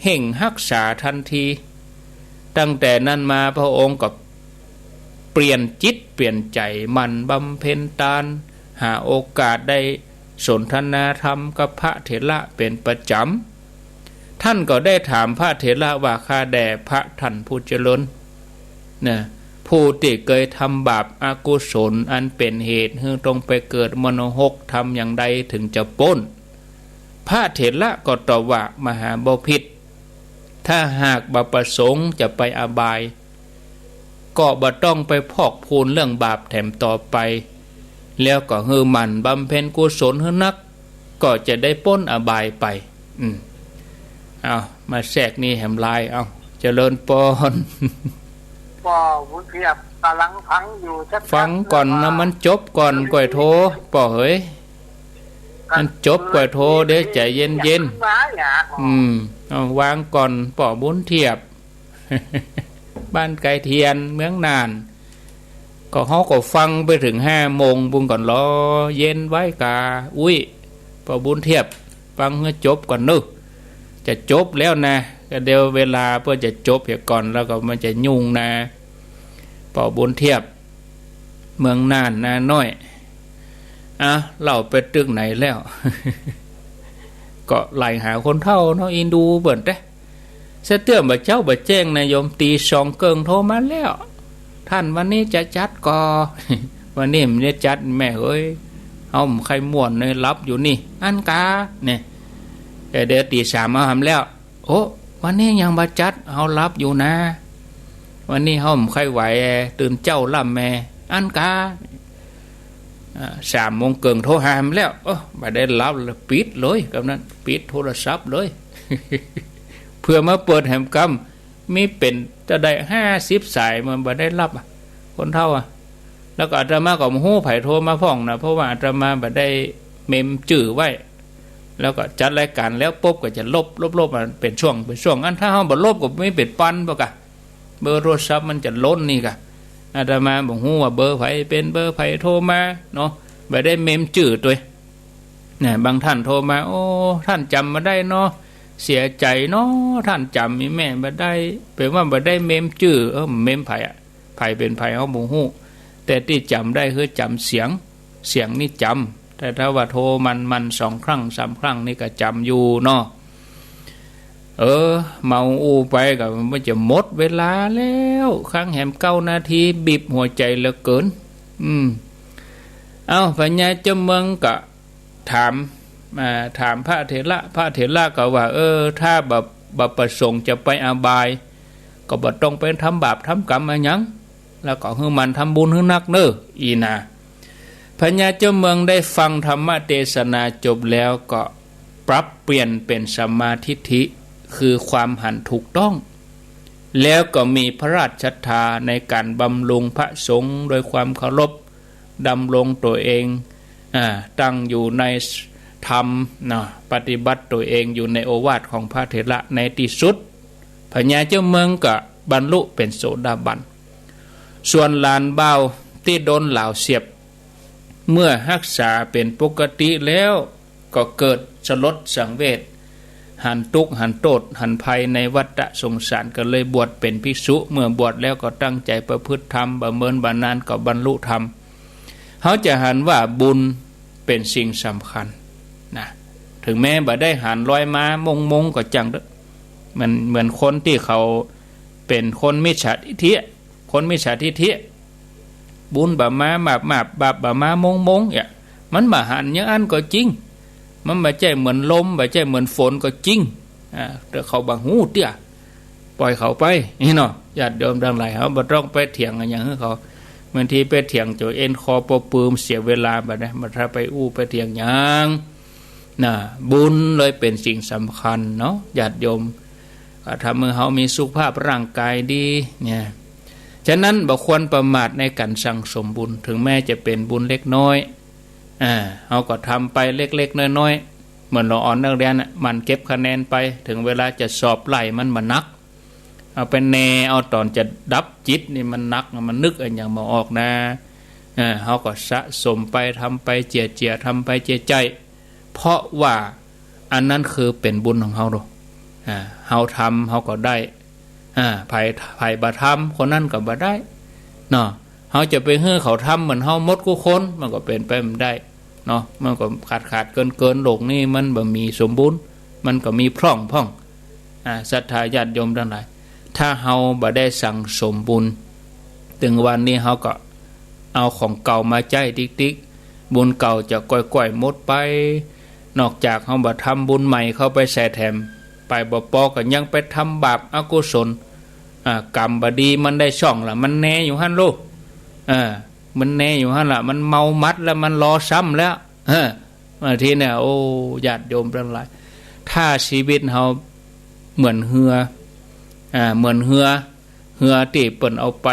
เฮ่งฮักษาทันที ตั้งแต่นั้นมาพระองค์ก็เปลี่ยนจิตเปลี่ยนใจ๋ หมั่นบำเพ็ญตาน หาโอกาสได้สนทนาธรรมกับพระเถระเป๋นประจ๋ำ ท่านก็ได้ถามพระเถระว่า ข้าแต่พระท่านผู้เจริญ นะ ผู้ตี้เกยทำบาปอกุศลอันเป๋นเหตุหื้อต้องไปเกิดมนรก ทำอย่างใดถึงจะป๊น พระเถระก็ตอบว่า มหาบพิตร ถ้าหากบ่ประสงค์จะไปอบาย ก็บ่ต้องไปพอกพูนเรื่องบาปแถมต่อไป แล้วก็หื้อหมั่นบำเพ็ญกุศลหื้อนัก ก็จะได้ป๊นอบายไป อืม เอา มาแทรกนี่แหมลาย เอา เจริญปอน ป้อบุญเทียบก่ำลังฟังอยู่ชัดๆ ฟังก่อนนะ เนาะ มันจบก่อนก่อยโทร ป้อเหย มันจบก่อยโทร เดี๋ยวใจ๋เย็นๆ อืม เอา วางก่อน ป้อบุญเทียบ บ้านไก่เทียน เมืองน่าน ก็เฮาก็ฟังไปเถิงห้าโมงปุ้นก่อนลอ เย็นไว้กา อุ๊ย ป้อบุญเทียบ ฟังหื้อจบก่อนเนาะ จะจบแล้วนะ ก็เดี๋ยวเวลาเปิ้นจะจบเหียก่อน แล้วก็มันจะยุ่งนะ ป้อบุญเทียบ เมืองน่านนาน้อย อ่ะ เล่าไปตึกไหนแล้ว ก็ไล่หาคนเฒ่าเนาะ อินดูเปิ้นแต๊ เสียเตื้อบ่าเจ๊าบ่าแจ้งนะโยม ตีสองเกิ่งโทรมาแล้ว ท่านวันนี้จะจัดก่อ วันนี้บ่ได้จัดแม่เอ๋ย เฮาบ่ใค่อยม่วนเลย หลับอยู่นี่ อั้นกา เนี่ย แต่เดี๋ยวตีสามเอาหำแล้ว โอ้ วันนี้ยังบ่จัด เฮาหลับอยู่นะ วันนี้เฮาบ่ใค่อยไหว ตื่นเจ๊าล้ำแม่ อั้นกา อ่า สามโมงเกิ่งโทรหาหำแล้ว โอ้ บ่ได้หลับเลย ปิดเลย กำนั้น ปิดโทรศัพท์เลย เผื่อมาเปิดแหมกำ มีเป๋นจะได้ห้าสิบสาย มันบ่ได้หลับอะ คนเฒ่าอะ แล้วก็อาตมาก็บ่ฮู้ใผโทรมาพ่องนะ เพราะว่าอาตมาบ่ได้เมมจื้อไว้ แล้วก็จัดรายการแล้วปุ๊บก็จะลบ ลบ ลบ มันเป๋นช่วง เป๋นช่วง อั้นถ้าเฮาบ่ลบก็บ่มีเป๋นปันบ่กะ เบอร์โทรศัพท์มันจะล้นนี่กะ อาตมาบ่ฮู้ว่าเบอร์ใผเป๋นเบอร์ใผโทรมาเนาะ บ่ได้เมมจื้อตวย เนี่ย บางท่านโทรมา โอ้ ท่านจ๋ำบ่ได้เนาะ เสียใจ๋เนาะ ท่านจ๋ำอี่แม่บ่ได้ เป๋นว่าบ่ได้เมมจื้อ เออ เมมใผอะ ใผเป๋นใผเฮาบ่ฮู้ แต่ตี้จ๋ำได้คือจ๋ำเสียง เสียงนี่จ๋ำ แต่ถ้าว่าโทรมันๆ สองครั้งสามครั้งนี่ก็จ๋ำอยู่เนาะ เออ เมาอู้ไปก็มันจะหมดเวลาแล้ว ค้างแหมเก้านาที บีบหัวใจ๋เหลือเกิน อืม เอ้า พญาเจ้าเมืองก็ถาม อ่า ถามพระเถระ พระเถระก็ว่า เออ ถ้าบ่ บ่ประสงค์จะไปอบาย ก็บ่ต้องไปทำบาปทำกรรมอะหยัง แล้วก็หื้อหมั่นทำบุญหื้อนักเน่อ อี้นา พญาเจ้าเมืองได้ฟังธรรมเตสนาจบแล้วก็ปรับเปลี่ยนเป๋นสัมมาทิฏฐิ คือความหันถูกต้อง แล้วก็มีพระราชศรัทธาในก๋านบำรุงพระสงฆ์โดยความเคารพ ดำรงตั๋วเอง อ่า ตั้งอยู่ในธ ธรรมเนาะ ปฏิบัติตั๋วเองอยู่ในโอวาทของพระเถระ ในตี้สุด พญาเจ้าเมืองก็บรรลุเป๋นโสดาบัน ส่วนหลานบ่าวตี้โดนหลาวเสียบ เมื่อฮักษาเป๋นปกติแล้ว ก็เกิดสลดสังเวช หันตุ๊กข์ หันโต้ษ หันภัยในวัฏสงสาร ก็เลยบวชเป๋นภิกษุ เมื่อบวชแล้วก็ตั้งใจ๋ประพฤติธรรม บ่เมินบ่นานก็บรรลุธรรม เฮาจะหันว่าบุญเป๋นสิ่งสำคัญนะ เถิงแม้บ่ได้หาญลอยมาม้งๆ ก็จังเต๊อะ มันเหมือนคนตี้เขาเป๋นคนมิจฉาทิฏฐิ คนมิจฉาทิฏฐิ บุญบ่มามาบๆ บาปบ่มาม้งๆ เนี่ย มันบ่หันอย่างอั้นก็จริง มันบ่ใจ้เหมือนลม บ่ใจ้เหมือนฝนก็จริง อ่า แต่เขาบ่ฮู้เตื้อ ปล่อยเขาไป นี่เนาะ ญาติโยมตังหลาย เฮาบ่ต้องไปเถียงอะหยังหื้อเขา บางทีไปเถียงจ๋นเอ็นคอปอปืม เสียเวลาบ่ได้ บ่ถ้าไปอู้ไปเถียงหยังนะ บุญเลยเป๋นสิ่งสำคัญเนาะ ญาติโยม ก็ทำหื้อเฮามีสุขภาพร่างกายดีเนี่ย ฉะนั้นบ่ควรประมาทในก๋านสั่งสมบุญ เถิงแม้จะเป๋นบุญเล็กน้อย อ่า เฮาก็ทำไปเล็กๆ น้อยๆ เหมือนเฮาอ่อนนักเรียนน่ะ หมั่นเก็บคะแนนไป เถิงเวลาจะสอบไล่มันบ่หนัก เอาไปแหน่เอาต๋อนจะดับจิตนี่มันหนัก มันนึกอะหยังบ่ออกนะ อ่า เฮาก็สะสมไป ทำไปเจียๆ ทำไปเจียใจ้ เพราะว่าอันนั้นคือเป๋นบุญของเฮาโด อ่า เฮาทำเฮาก็ได้ อ่า ใผ ใผบ่ทำคนนั้นก็บ่ได้ เนาะ เฮาจะไปหื้อเขาทำเหมือนเฮาหมดกู้คน มันก็เป๋นไปบ่ได้ เนาะ มันก็ขาดๆ เกินๆ โลกนี้มันบ่มีสมบูรณ์ มันก็มีพร่องพ่อง อ่า ศรัทธาญาติโยมตังหลาย ถ้าเฮาบ่ได้สั่งสมบุญ เถิงวันนี้เฮาก็เอาของเก่ามาใจ๊ติ๊กๆ บุญเก่าจะก้อยๆ หมดไป นอกจากเฮาบ่ทำบุญใหม่เข้าไปใส่แถม ไปบ่ปอก็ยังไปทำบาปอกุศล อ่า กรรมบ่ดีมันได้ช่องละ มันแหน่อยู่หั้นลูก เออ มันแหน่อยู่หั้นละ มันเมามัดแล้ว มันรอซ้ำแล้ว เออ บางทีเนี่ย โอ้ ญาติโยมตังหลาย ถ้าชีวิตเฮาเหมือนเฮือ อ่า เหมือนเฮือ เฮือตี้เปิ้นเอาไป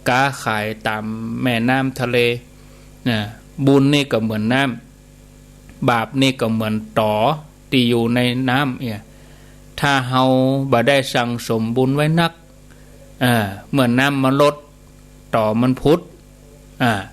ก๊าขายต๋ามแม่น้ำทะเล นะ บุญนี่ก็เหมือนน้ำ บาปนี่ก็เหมือนต๋อตี้อยู่ในน้ำเนี่ย ถ้าเฮาบ่ได้สั่งสมบุญไว้นัก อ่า เมื่อน้ำมันลด ต๋อมันผุด อ่า